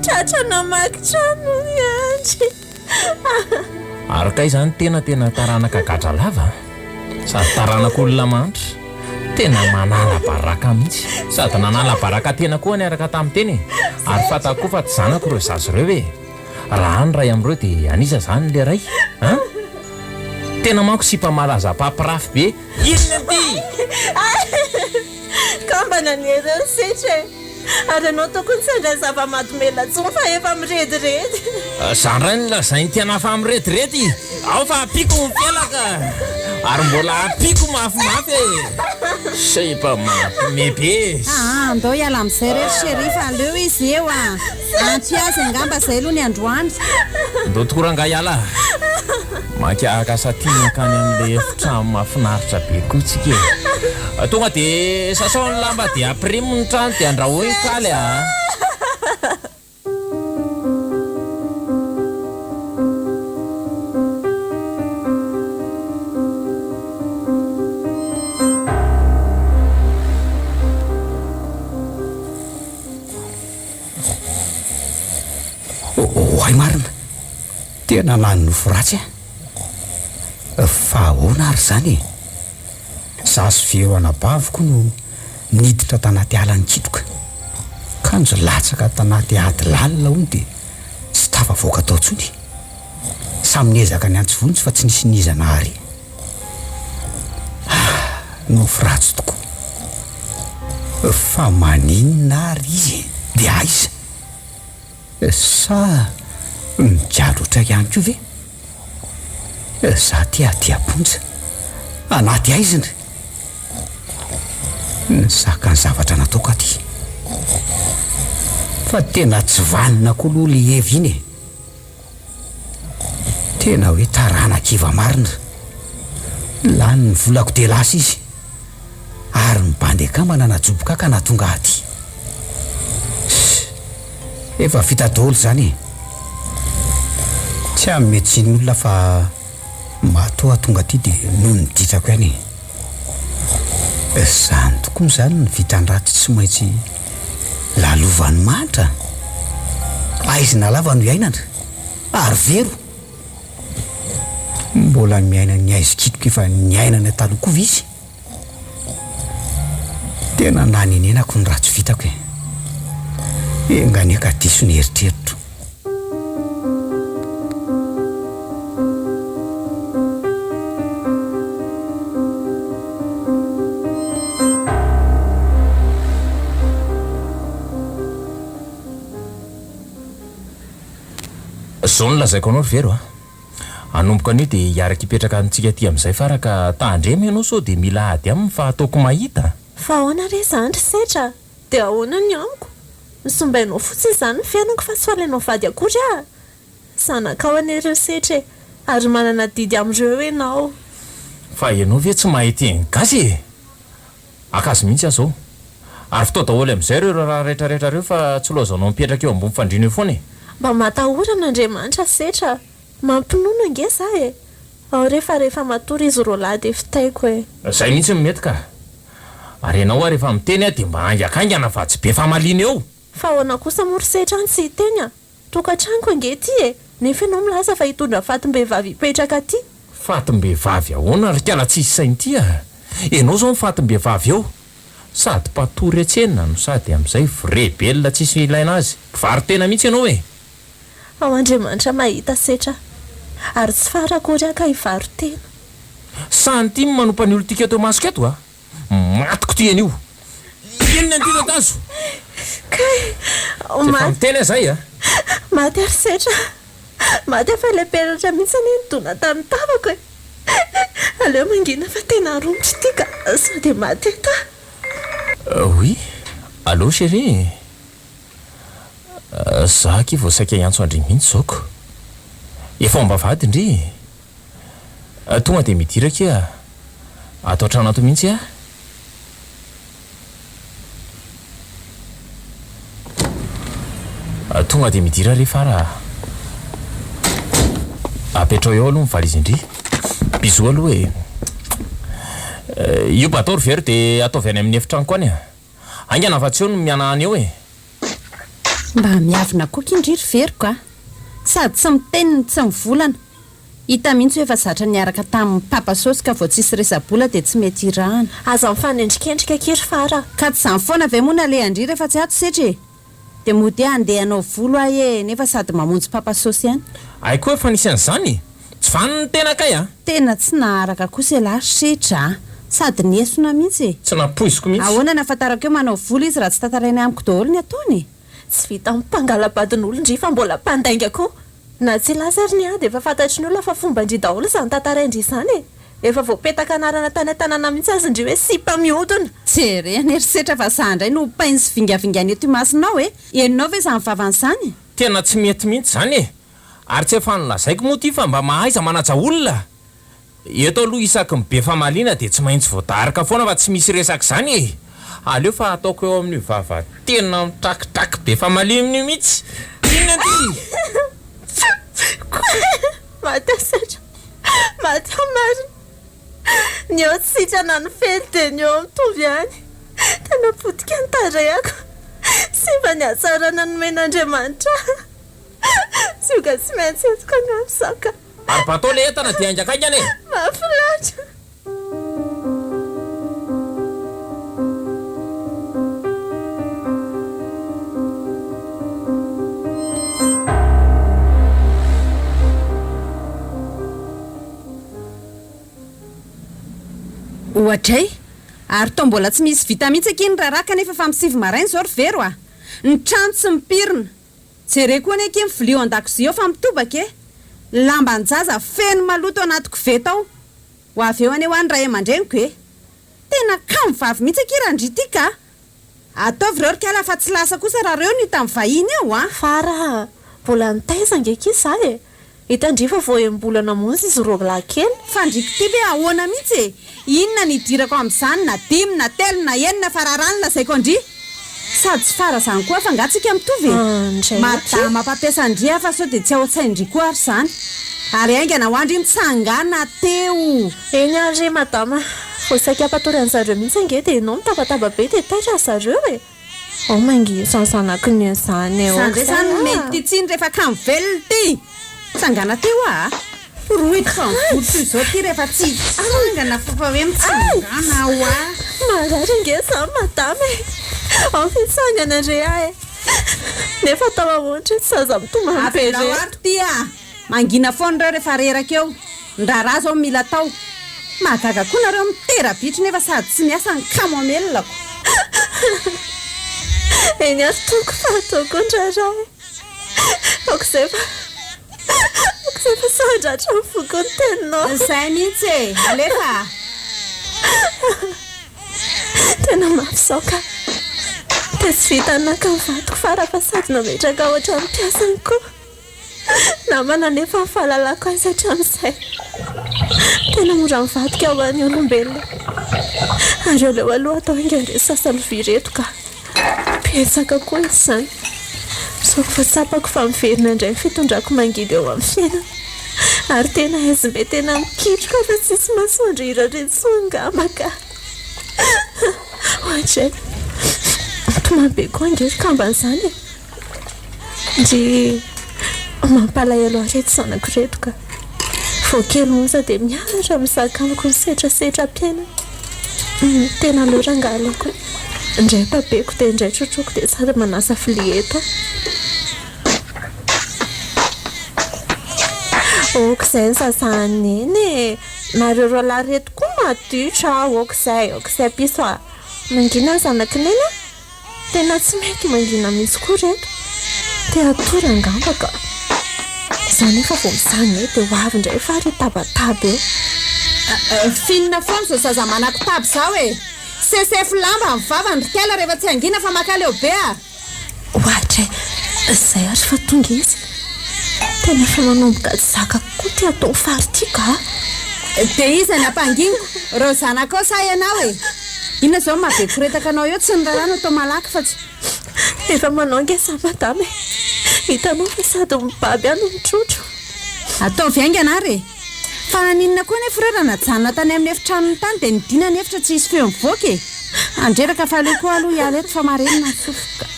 Tratra namaky trano i Andry. Ary kay izany tena tena taranaka gadra lava a! Sady taranak'olona mahantra. Tena manala baraka mihitsy. Sady nanala baraka tena koa niaraka tamin'ny tena e! Ary fantako koa fa tsy zanako ireo zaza ireo e! Raha any iray amin'ireo dia an'iza izany ilay iray an? Tena manko sipa malaza mpampirafy be inona ity? Kambana anie ireo setra e! Ary ianao tokony tsy handray zava-mahadomelina intsony fa efa mirediredy. Zany indray no lazain'i Tiana fa mirediredy. Ao fa ampiako ny felaka. Ary mbola ampiako mafimafy e. Sipa mampime be. Aa andao hiala amin'izay re ry chérie fa aleo izy eo a! Ampy azy angamba izay aloha ny androany. Ndao tokoa rangahy hiala a! Mainka haka satin hankany amin'ilay efitrano mahafinaritra be koa tsika e! Tonga dia sasao ny lamba dia ampirimo ny trano dia andrahoy ny kaly a! Oay marina! Tena nanonofy ratsy aho. Fa ahoana ary izany e? Za sy Vero anabaviko no niditra tanaty ala nikitroka. Kanjo latsaka tanaty ady lalina hono dia tsy tafavoaka tao intsony. Samy niezaka niantso vonjy fa tsy nisy n'iza nahare. Ah, nofy ratsy tokoa. Fa maninona ary izy e? Dia aiza? Sa mijaly ohatray ihany koa ve? Za ty aty am-ponja, anaty haizina. Nizaka ny zavatra nataoko aho ty. Fa tena tsy vanona koa aloha le Eva iny e. Tena hoe taranak'i Eva marina. Lany ny volako dia lasa izy. Ary ny bandy akama nanajoboka ahy ka nahatonga ahy aty. Ss! Efa vita daholo izany e! Tsy hanome tsiny olona fa matoa tonga aty dia noho ny ditrako ihany e! Izany tokoa izany ny vitan-dratsy tsy maintsy lalovan'ny mahantra? Aizina lava no iainana, ary vero! Mbola miaina ny aizikitroka efa niainana taloha koa ve izy? Tena nanenenako ny ratsy vitako e! Enga anie ka diso ny eritreritro. Zao no lazaiko anao ry Vero a! Hanomboka anio dia hiaraka hipetraka amintsika aty amin'izay fara ka tandremo ianao sao dia mila ady aminy fa ataoko mahita. Fa ahoana re izany ry Setra a? Dia ahoana ny amiko? Nosombainao fotsiny izany ny fiainako fa tsy ho alainao vady akory aho. Zanakao anie ireo Setra e! Ary manana adidy amin'ireo ianao. Fa ianao ve tsy mahay teny gasy e? Haka azy mihitsy aho izao. Ary vitao daholo amin'izay ireo raharaha rehetrarehetra ireo fa tsy laozanao mipetraka eo ambony fandriana eo foana e! Mba matahora an'Andriamanitra Setra a! Mampinono ange za e! Ao re fa rehefa matory izy roalahy dia vitaiko e! Zay mihitsy no mety ka! Ary ianao hoa rehefa miteny aho dia mba haingankaingana fa tsy be famaliana eo! Fa ahoana kosa moa ry Setra no tsy hiteny a! Tokantranoko ange ity e! Nefa ianao milaza fa hitondra fatim-behivavy hipetraka aty! Fatim-behivavy ahoana ry kala tsisy saina ity a! Ianao izao no fatim-behivavy eo! Sady mpatory an-tsena no sady amin'izay vrai belona tsisy ilaina azy! Mpivaro-tena mihitsy ianao e! Ao Andriamanitra mahita setra ary tsy fara akory aho ka hivaro-tena. Santim manompa ny olon-tiako eto imasoko eto a! Matiko ty anio! Inona an'ity tatazo? Kay! Tsy efa miteny aho zay a! Maty ary setra! Maty aho fa ilay peratra mihitsy anie nidona tamin'ny tavako e! Aleo mangina fa tena romotra ity ka sao dia maty eto aho. Oui, allô chérie? Za akia vao saika hiantso an-dry mihitsy zao ko! Efa ao am-bavahady ndry e! Tonga dia midira akia, ato an-trano ato mihitsy ah! Tonga dia midira re Fara a! Apetrao eo aloha ny valizy-ndry. Bisous aloha e! Io bateau ry Vero dia ataovy any amin'ny efitranoko any a! Haingana fa tsy eo no mihanahana eo e! Mba miavona koa ki ndry ry Veriko a! Sady tsy miteny no tsy mivolana. Hita mihitsy hoe efa zatra niaraka tamin'i Papa Sôsy ka vao tsisy resa-bola dia tsy mety hirahana. Aza mifanendrikendrika akia ry Fara a! Ka tsy izany foana ve moa no alehan-dry rehefa tsy ato Setra e! Dia mody hoe handeha hanao volo aho e! Nefa sady mamonjy Papa Sôsy ihany. Hay koa efa nisy an'izany e! Tsy vanona ny tena kay a! Tena tsy naharaka kosa ialahy ry Setra a! Sady niesona mihitsy e! Tsy nampoiziko mihitsy. Ahoana no ahafantarako hoe manao vola izy raha tsy tantarainy amiko daholo ny ataony e? Tsy vitan'ny mpangala-badin'olona ndry fa mbola mpandainga koa. Na tsy hilaza ary ny ahy dia efa fantatry ny olona fa fomban-dry daholo izany tantarain-dry izany e! Efa voapetaka anarana tany an-tanàna mihitsy aza ndry hoe sipa mihodina. Jerena herisetra fa za indray no hopainy sy vingavingainy eto imasonao e! Henonao ve izany vavany izany? Tena tsy mety mihitsy izany e! Ary tsy efa nolazaiko moa ity fa mba mahaiza manaja olona! Eto aloha isaky ny be famaliana dia tsy maintsy voadarika foana fa tsy misy resaka izany e! Aleo fa ataoko eo amin'io vava tena mitrakitraky be famaliana io mihitsy! Inona ity? Maty aho Sedra! Maty aho marina! Ny eo tsy sitrana ny fely dia ny eo mitovy ihany! Tena potika ny tarehako! Simba ny hatsarana nomen'Andriamanitra ahy! Zioga tsy maintsy entiko angamba izao ka! Ary bateau le entana dia haingakaingana e! Mahafinaritra! Oadray! Ary toa mbola tsy misy vita mihitsy akia ny raharaha kanefa efa amin'ny sivy maraina izao ry Vero a! Ny trano tsy mipirina! Jereo koa anie akia ny vilia ao an-dakozia ao fa mitobaka e! Ny lamban-jaza feno maloto anaty koveta ao! Ho avy eo anie hoa ny ray aman-dreniko e! Tena kamo vavy mihitsy akia Randria ty ka! Ataovy reo ry kala fa tsy lasa kosa raha reo no hita mivahiny eo a! Fara a! Mbola nitaiza ange akia za e! Hitan-dry fa vao enim-bolana monja izy roalahy kely. Fandriako ity ve ahoana mihitsy e! Inona no idirako amin'izany na dimy na telo na enina fa raharaha no lazaiko an-dry! Sady tsy fara izany koa fa angaha tsika mitovy e! Andray akia. Madama mpampiasa an-dry aho fa sao dia tsy ao an-tsain-dry koa ary izany! Ary haingana ho an-dry mitsangàna teo! Eny ary re madama, vao saika hampatory an-zareo mihitsy ange dia ianao mitabataba be dia taitra ry zareo e! Ao mangina izany zanaky ny eny izany e, Za ndray ok zany zay nomeny ah. ity tsiny rehefa kamo velona ity! Tsangana teo ah! Rohiko fa mivory toy izao ity rehefa tsy hitsangana fa fa hoe mitsangana hoa! Marary ange izany madama e! Ao fitsangana re aho e! Nefa atao ahoana ireto zaza mitomany be Avelao ireto? ato ity ah! Mangina foana ireo rehefa reraka eo. Ny raharaha zao mila atao. Mahagaga koa nareo mitera-bitro nefa sady tsy miasa ny kamo hamelonako. Eny ary tompoko fa ataoko ny raharaha e. Aok'izay fa aok'izay fa sao handratra ny foko ny teninao. Izay mihitsy e! Alefa a! Tena mafy izao ka. Dia tsy vitan'ny naka ny vadiko fara fa sady nametraka ohatran'ny mpiasany koa. Namana anefa ny fahalalako azy hatramin'izay. Tena mora mivadika ho an'ny olombelona. Ary aleo aloha atao haingana ireto sasa lovia ireto ka. Betsaka koa izy izany. Sao vao tsapako fa miverina indray ny fitondrako mangidy eo amin'ny fiainana. Ary tena haizim-be tena mikitroka fa tsisy masoandro hiratra intsony angamba ka. Oadray. Tomany be koa ange ry kambana izany e. Ndry mampalahelo ahy ireto zanako ireto ka. Vao kely monja dia miara mizaka amiko ny setrasetram-piainana. Tena aleo rangahy aleoko e. Indray babeko dia indray trotroiko dia sady manasa vilia eto aho. Ok izay ny zaza neny e. Nareo roalahy ireto koa maditra a. Ok izay, ok izay piso a. Mangina ny zanak'i neny a. Tena tsy mety mangina mihitsy koa reto. Te hatory angamba ka. Za nefa vao mitsangana eo dia ho avy indray fa ry tabataba eo. Finina foana izao zaza manakotaba izao e! Sesefo lamba ny vavany ry kala rehefa tsy hangina fa makaleo be a! Oadray, izay ary fa tonga izy. Tena efa manomboka tsy zakako koa ity ataon'i Fary ity ka. Dia iza no ampanginiko? Ireo zanakao sa ianao e? Inona izao no maha be koretaka anao eo? Tsy ny raharaha no atao malaky fa tsy. Efa manao ange za madama e! Hitanao fa sady mibaby aho no mitrotro. Ataovy haingana ary e! Fa naninona koa anefa ireo raha najanona tany amin'ny efitranony tany dia nidina ny efitra tsy hisy feo mivoaka e! Andreraka fa aleo koa aloha hiala eto fa marenina ny sofiko ka.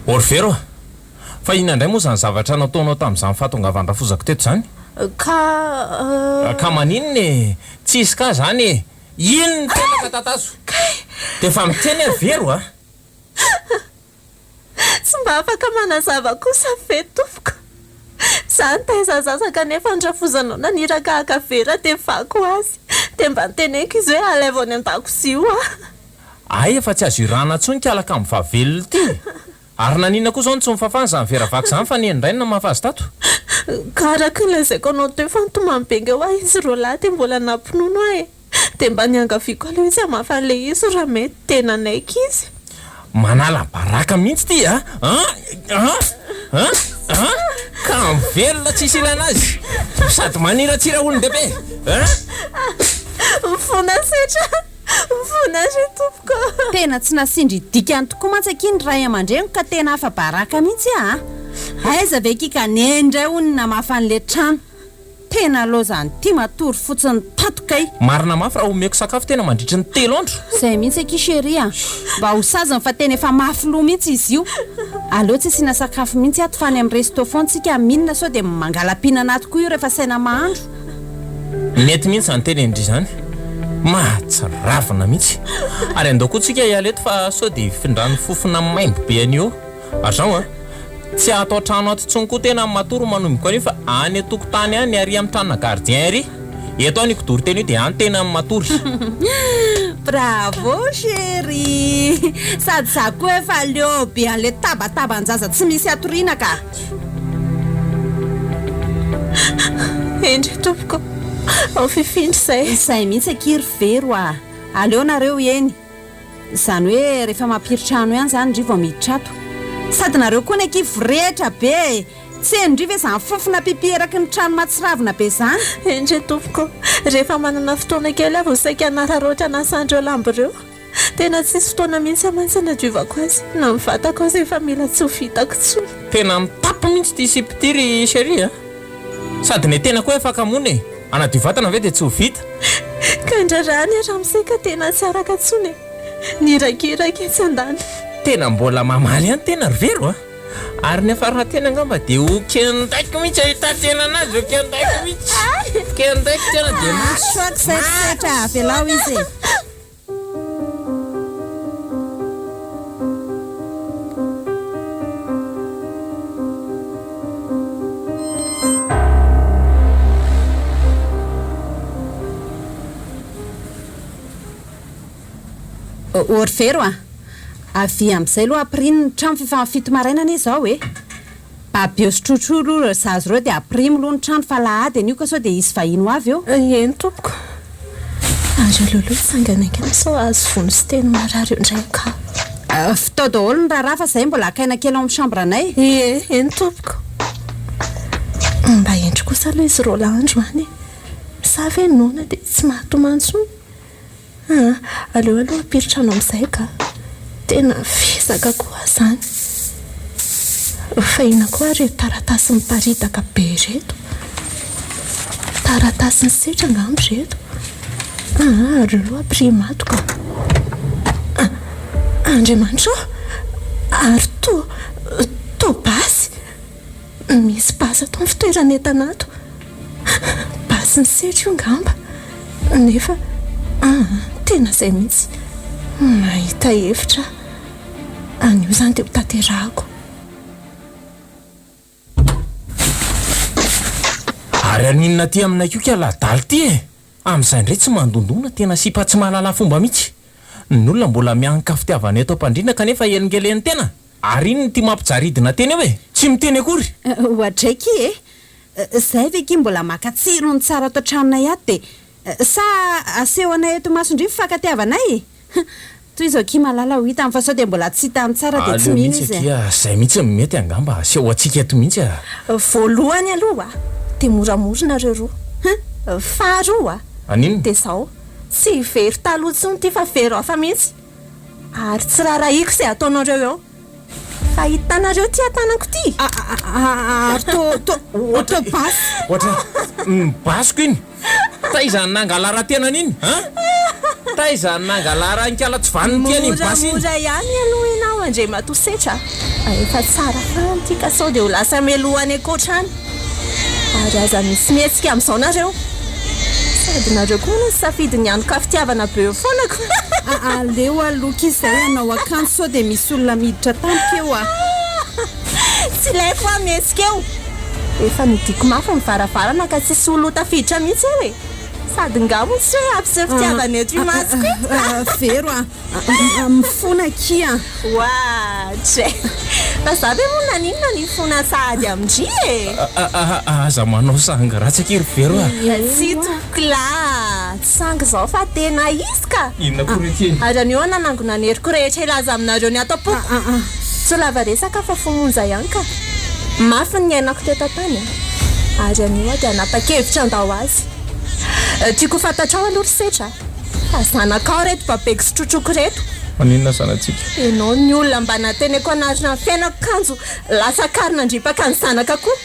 Orvero a! Fa inona indray moa izany zavatra nataonao tamin'izany fahatongavan-drafozako teto izany? Ka. Ka maninona e? Tsisy ka izany e! Iny ny tena ka tatazo. Dia efa miteny aho Vero a! Tsy mba afaka manazava kosa ve tompoko? Za nitaiza zaza kanefa ny rafozanao naniraka haka vera dia vaky ho azy. Dia mba noteneniko izy hoe alaivo any an-dakozia hoa. Hay efa tsy azo irahana intsony k'alaka amin'ny vavelona ity e! Ary naninona koa izao no tsy nofafana izany vera vaky izany fa neny indray no namafa azy tato? Ka araka ny lazaiko anao teo fa nitomany be nge hoa izy roalahy dia mbola nampinono ahy e! Dia mba niangaviako aloha izy hamafa an'ilay izy raha mety dia nanaiky izy. Manala baraka mihitsy ity a! An! An! An! An! Ka mivelona tsisy ilana azy! Sady maniratsira olon-dehibe! An! Mifona setra! Mifona ry tompoko! Tena tsy nasian-dry dikany tokoa mantsy akia ny ray aman-dreniko ka tena afa-baraka mihitsy aho a! Aiza ve akia ka neny indray hono ny namafa an'ilay trano! Tena lozan'ity matory fotsiny tato kay. Marina mafy raha omeko sakafo tena mandritry ny telo andro. Zay mihitsy akia chérie a! Mba ho saziny fa tena efa mafy loha mihitsy izy io. Aleo tsy asiana sakafo mihitsy ato fa any amin'ny resto foana tsika mihinana sao dia mangala-pihinana ato koa io rehefa saina mahandro. Mety mihitsy izany tenenin-dry izany. Mahatsiravina mihitsy. Ary andao koa tsika hiala eto fa sao dia hifindran'ny fofona maimbo be an'io eo. Ary zao an! Tsy ato an-trano ato intsony koa tena matory manomboka anio fa any an-tokotany any ary amin'ny tranona gardien ary. Eto aho ny kidoro tena io dia any tena matory. Bravo chérie! Sady za koa efa leo be an'le tabataban-jaza tsy misy hatoriana ka! Hendry tompoko, ao fifindra izay. Izay mihitsy akia ry Vero a! Aleo nareo eny. Izany hoe rehefa mampiry trano ihany izany ndry vao miditra ato. Sady nareo koa ny akia vorehitra be e! Tsy henondry ve izany fofona pipi eraky ny trano mahatsiravina be izany? Endre tompoko, rehefa manana fotoana kely aho vao saika hanararaotra hanasa an'ireo lamba ireo. Tena tsisy fotoana mihitsy aho mantsy hanadiovako azy, na ny vatako aza efa mila tsy ho vitako intsony. Tena mitapy mihitsy ity sipa ity ry chérie a! Sady ny tena koa efa kamoana e! Hanadio vatana ve dia tsy ho vita? Ka indraindray anie ramose ka tena tsy araka intsony e! Ny irakiraka etsy andaniny. Tena mbola mamaly ihany tena ry Vero a! Ary ny hafaran-tena angamba dia ho kendaiko mihitsy ahitan-tena anazy, ho kendaiko mihitsy! Kendaiko tena dia Maso aky izay ry Setra, avelao izy e! Orvero a! Avia amin'izay aloha ampirino ny trano f'efa fito maraina anie izao e! Babeo sy trotroy aloha ireo zaza ireo dia ampirimo aloha ny trano fa alahady anio ka sao dia hisy vahiny ho avy eo. Eny tompoko. Ary aleo aloha hitsangana haingana sao azo vono sy teny marary eo indray ka. Vitao daholo ny raharaha fa izahay mbola haka aina kely ao amin'ny chambre anay. Ie, eny tompoko. Mba hendry kosa aloha izy roalahy androany e. Sa ve noana dia tsy mahatomany intsony? Aa, aleo aloha ampiritrano amin'izay ka. Tena vizaka koa aho izany. Fa inona koa ary ireto taratasy miparitaka be ireto? Taratasin'i Setra angamba ireto. Aa, aleo aloha ampirimo ato ka. Andriamanitra ô! Ary toa, toa basy! Misy basy ato amin'ny fitoeran'entana ato. Basin'i Setra io angamba. Nefa aa, tena izay mihitsy. Mahita hevitra aho. Anio izany dia ho tanterahako. Ary haninona aty aminay koa k'lah adala ity e! Amin'izay indray tsy mandondona, tena sipa tsy mahalala fomba mihitsy. Ny olona mbola mianka fitiavana eto am-pandriana kanefa elingelen'ny tena. Ary inona ity mampijaridina teny eo e? Tsy miteny akory! Oadray ki e! Zay ve ki mbola maka tsirony tsara ato an-tranonay ato dia sa aseho anay eto imasondry ny fifankatiavanay e? Tohizo akia malala ho hitany fa sao dia mbola tsy hitany tsara dia tsy Aleo mino mihitsy izy e! akia, zay mihitsy no mety angamba, aseho antsika eto mihitsy a! Voalohany aloha dia moramora nareo roa. Faharoa Aninona? dia zao, tsy vero taloha intsony ity fa vero hafa mihitsy. Ary tsy rarahiko izay ataonareo eo. Fa hitanareo ity atanako ity? Ary to, to, to basy. Ohatra ny basiko iny. Taiza ny nangalaran-tenany iny an? Taiza ny nangalaran-kala tsy vanony ity an'iny basy iny? Moramora ihany aloha ianao Andriamatoa Setra a! Efa tsara fahiny ity ka sao dia ho lasa meloa any ankoatra any. Ary aza misy mihetsika amin'izao nareo. Sady nareo koa moa nisafidy ny hanoka fitiavana be eo foana ko. Aleo aloha ki zay hanao akanjo sao dia misy olona miditra tampoka eo a. Tsy ilaiko hoa mihetsika eo. Efa nodiako mafy ny varavarana ka tsisy olona ho tafiditra mihitsy eo e. Sady nga moa tsy hoe hampiseho fitiavana eto imasoko eto. Vero a. Mifona akia. Oatra e! Fa za ve moa naninona nifona sahady amin-dry e? Aza manao sangy ratsy akia ry Vero a! Tsia tompoko lahy, tsy sangy izao fa tena izy ka! Inona koa re ity e? Ary anio aho nanangona ny heriko rehetra hilaza aminareo ny ato am-poko. Tsy ho lava resaka fa fo monja ihany ka! Mafy ny niainako teto an-tany a! Ary anio aho dia hanapa-kevitra handao azy. Tiako ho fantatrao aloha ry Setra a! Fa zanakao reto babeko sy trotroko reto. Maninona zanatsika? Enao ny olona mba nanteneko hanarina ny fiainako kanjo lasa kary nandripaka ny zanaka koa.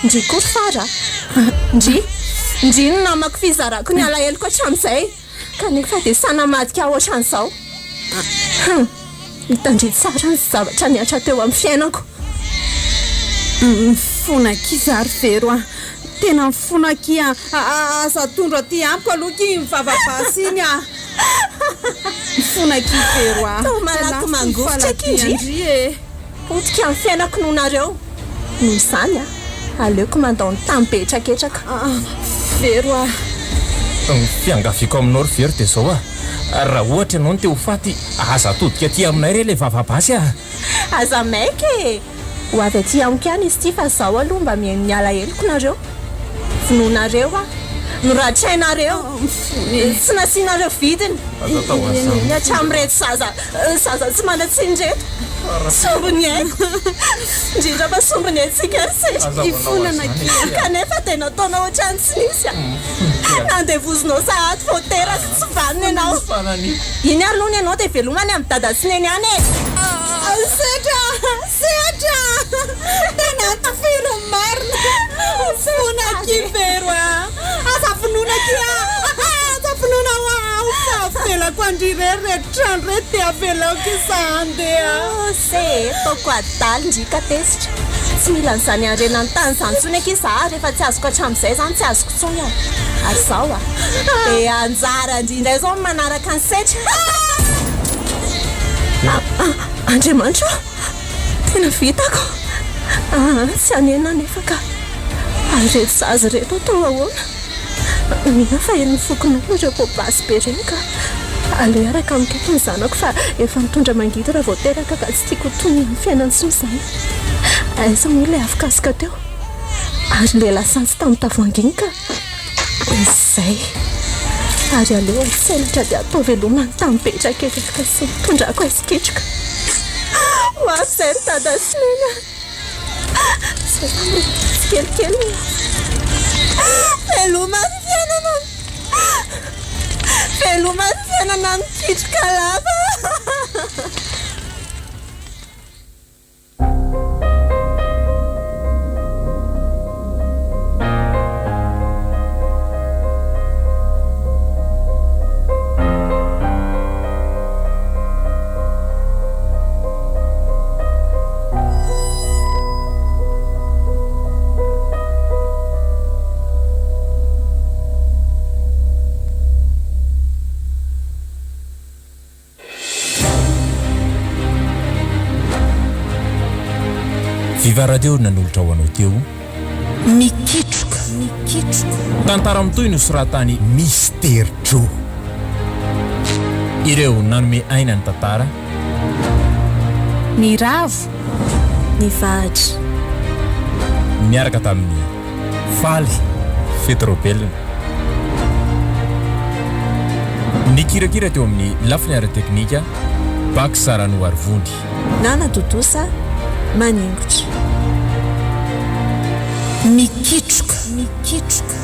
Ndry koa ry fara a! Ndry! Ndry ny namako fizarako ny alaheloko hatramin'izay kanefa dia sahy namadika ahy ohatran'izao. Hum! Hitandry tsara ny zavatra nihatra teo amin'ny fiainako. Mifona akia za ry Vero a! Tena mifona akia a! Aza atondro aty amiko aloha akia iny vava-basy iny a! Mifona akia Vero a! Toa malaky mangovitra akia ndry e! Potika ny fiainako noho nareo. Noho izany a! Aleoko mandao ny tany be hetraketraka. Vero a! Ny fiangaviako aminao ry Vero dia izao a! Raha ohatra ianao no te ho faty, aza atodika aty aminay re ilay vava-basy a! Aza maika e! Ho avy aty amiko ihany izy ity fa izao aloha mba mihaino ny alaheloko nareo. Vonoinareo aho. Noratrainareo. Tsy nasianareo vidiny. Aza atao an'izany. Eny hatramin'ireto zaza zaza tsy manan-tsiny ireto. Sombiny aiko. Indrindra fa sombiny aintsika ry sendra. Aza manao an'izany akia. Kanefa dia nataonao ohatran'ny tsy nisy a. Nandevozinao sahady vao teraka. Tsy vanona ianao. Iny ary lony ianao dia veloma any amin'i dada sy neny any e. Setra! Setra! Tena tifiro ny marina! Mifona akia Vero a! Aza vonoina akia! Aza vonoina hoa aho fa avelako an-dry irery ireto trano ireto dia avelao akia za handeha. Ose e! Ataoko adala ndry ka tezitra. Tsy mila an'izany harena ny tany izany intsony akia za ary efa tsy azoko hatramin'izay izany tsy azoko intsony aho. Ary izao a! Dia anjara ndry indray izao ny manaraka an'i Setra. Andriamanitra ô! Tena vitako! Aa tsy hanenina anefa ka! Ary ireto zaza ireto atao ahoana? Mino aho fa henon'ny fokonolona ireo poa-basy be ireny ka! Aleo hiaraka amiko eto ny zanako fa efa nitondra mangidy raha vao teraka ka tsy tiako ho toy ny amin'ny fiainany intsony izany. Aiza moa ilay afokasoka teo? Ary ilay lasantsy tamin'ny tavoahangy iny ka! Izay. Ary aleo an-tselatra dia atao veloma ny tany-betraka etraka sy nitondrako azy ketroka. Ho avy izay ry dada sy neny a! Izay fa mirehitra tsikelikely ny afo. Veloma ny fiainana. Veloma ny fiainana mikitroka lava. Viva Radio nanolotra ho anao teo. Mikitroka. Mikitroka. Tantara mitohy nosoratan'i Mister Joe. Ireo nanome aina ny tantara. Ny ravo. Ny vahatra. Niaraka tamin'i Faly Fety Raobelina. Nikirakira teo amin'ny lafiny ara-teknika, Bax Ranoarivony. Nana tontosa maningotra. Mikitroka. Mikitroka.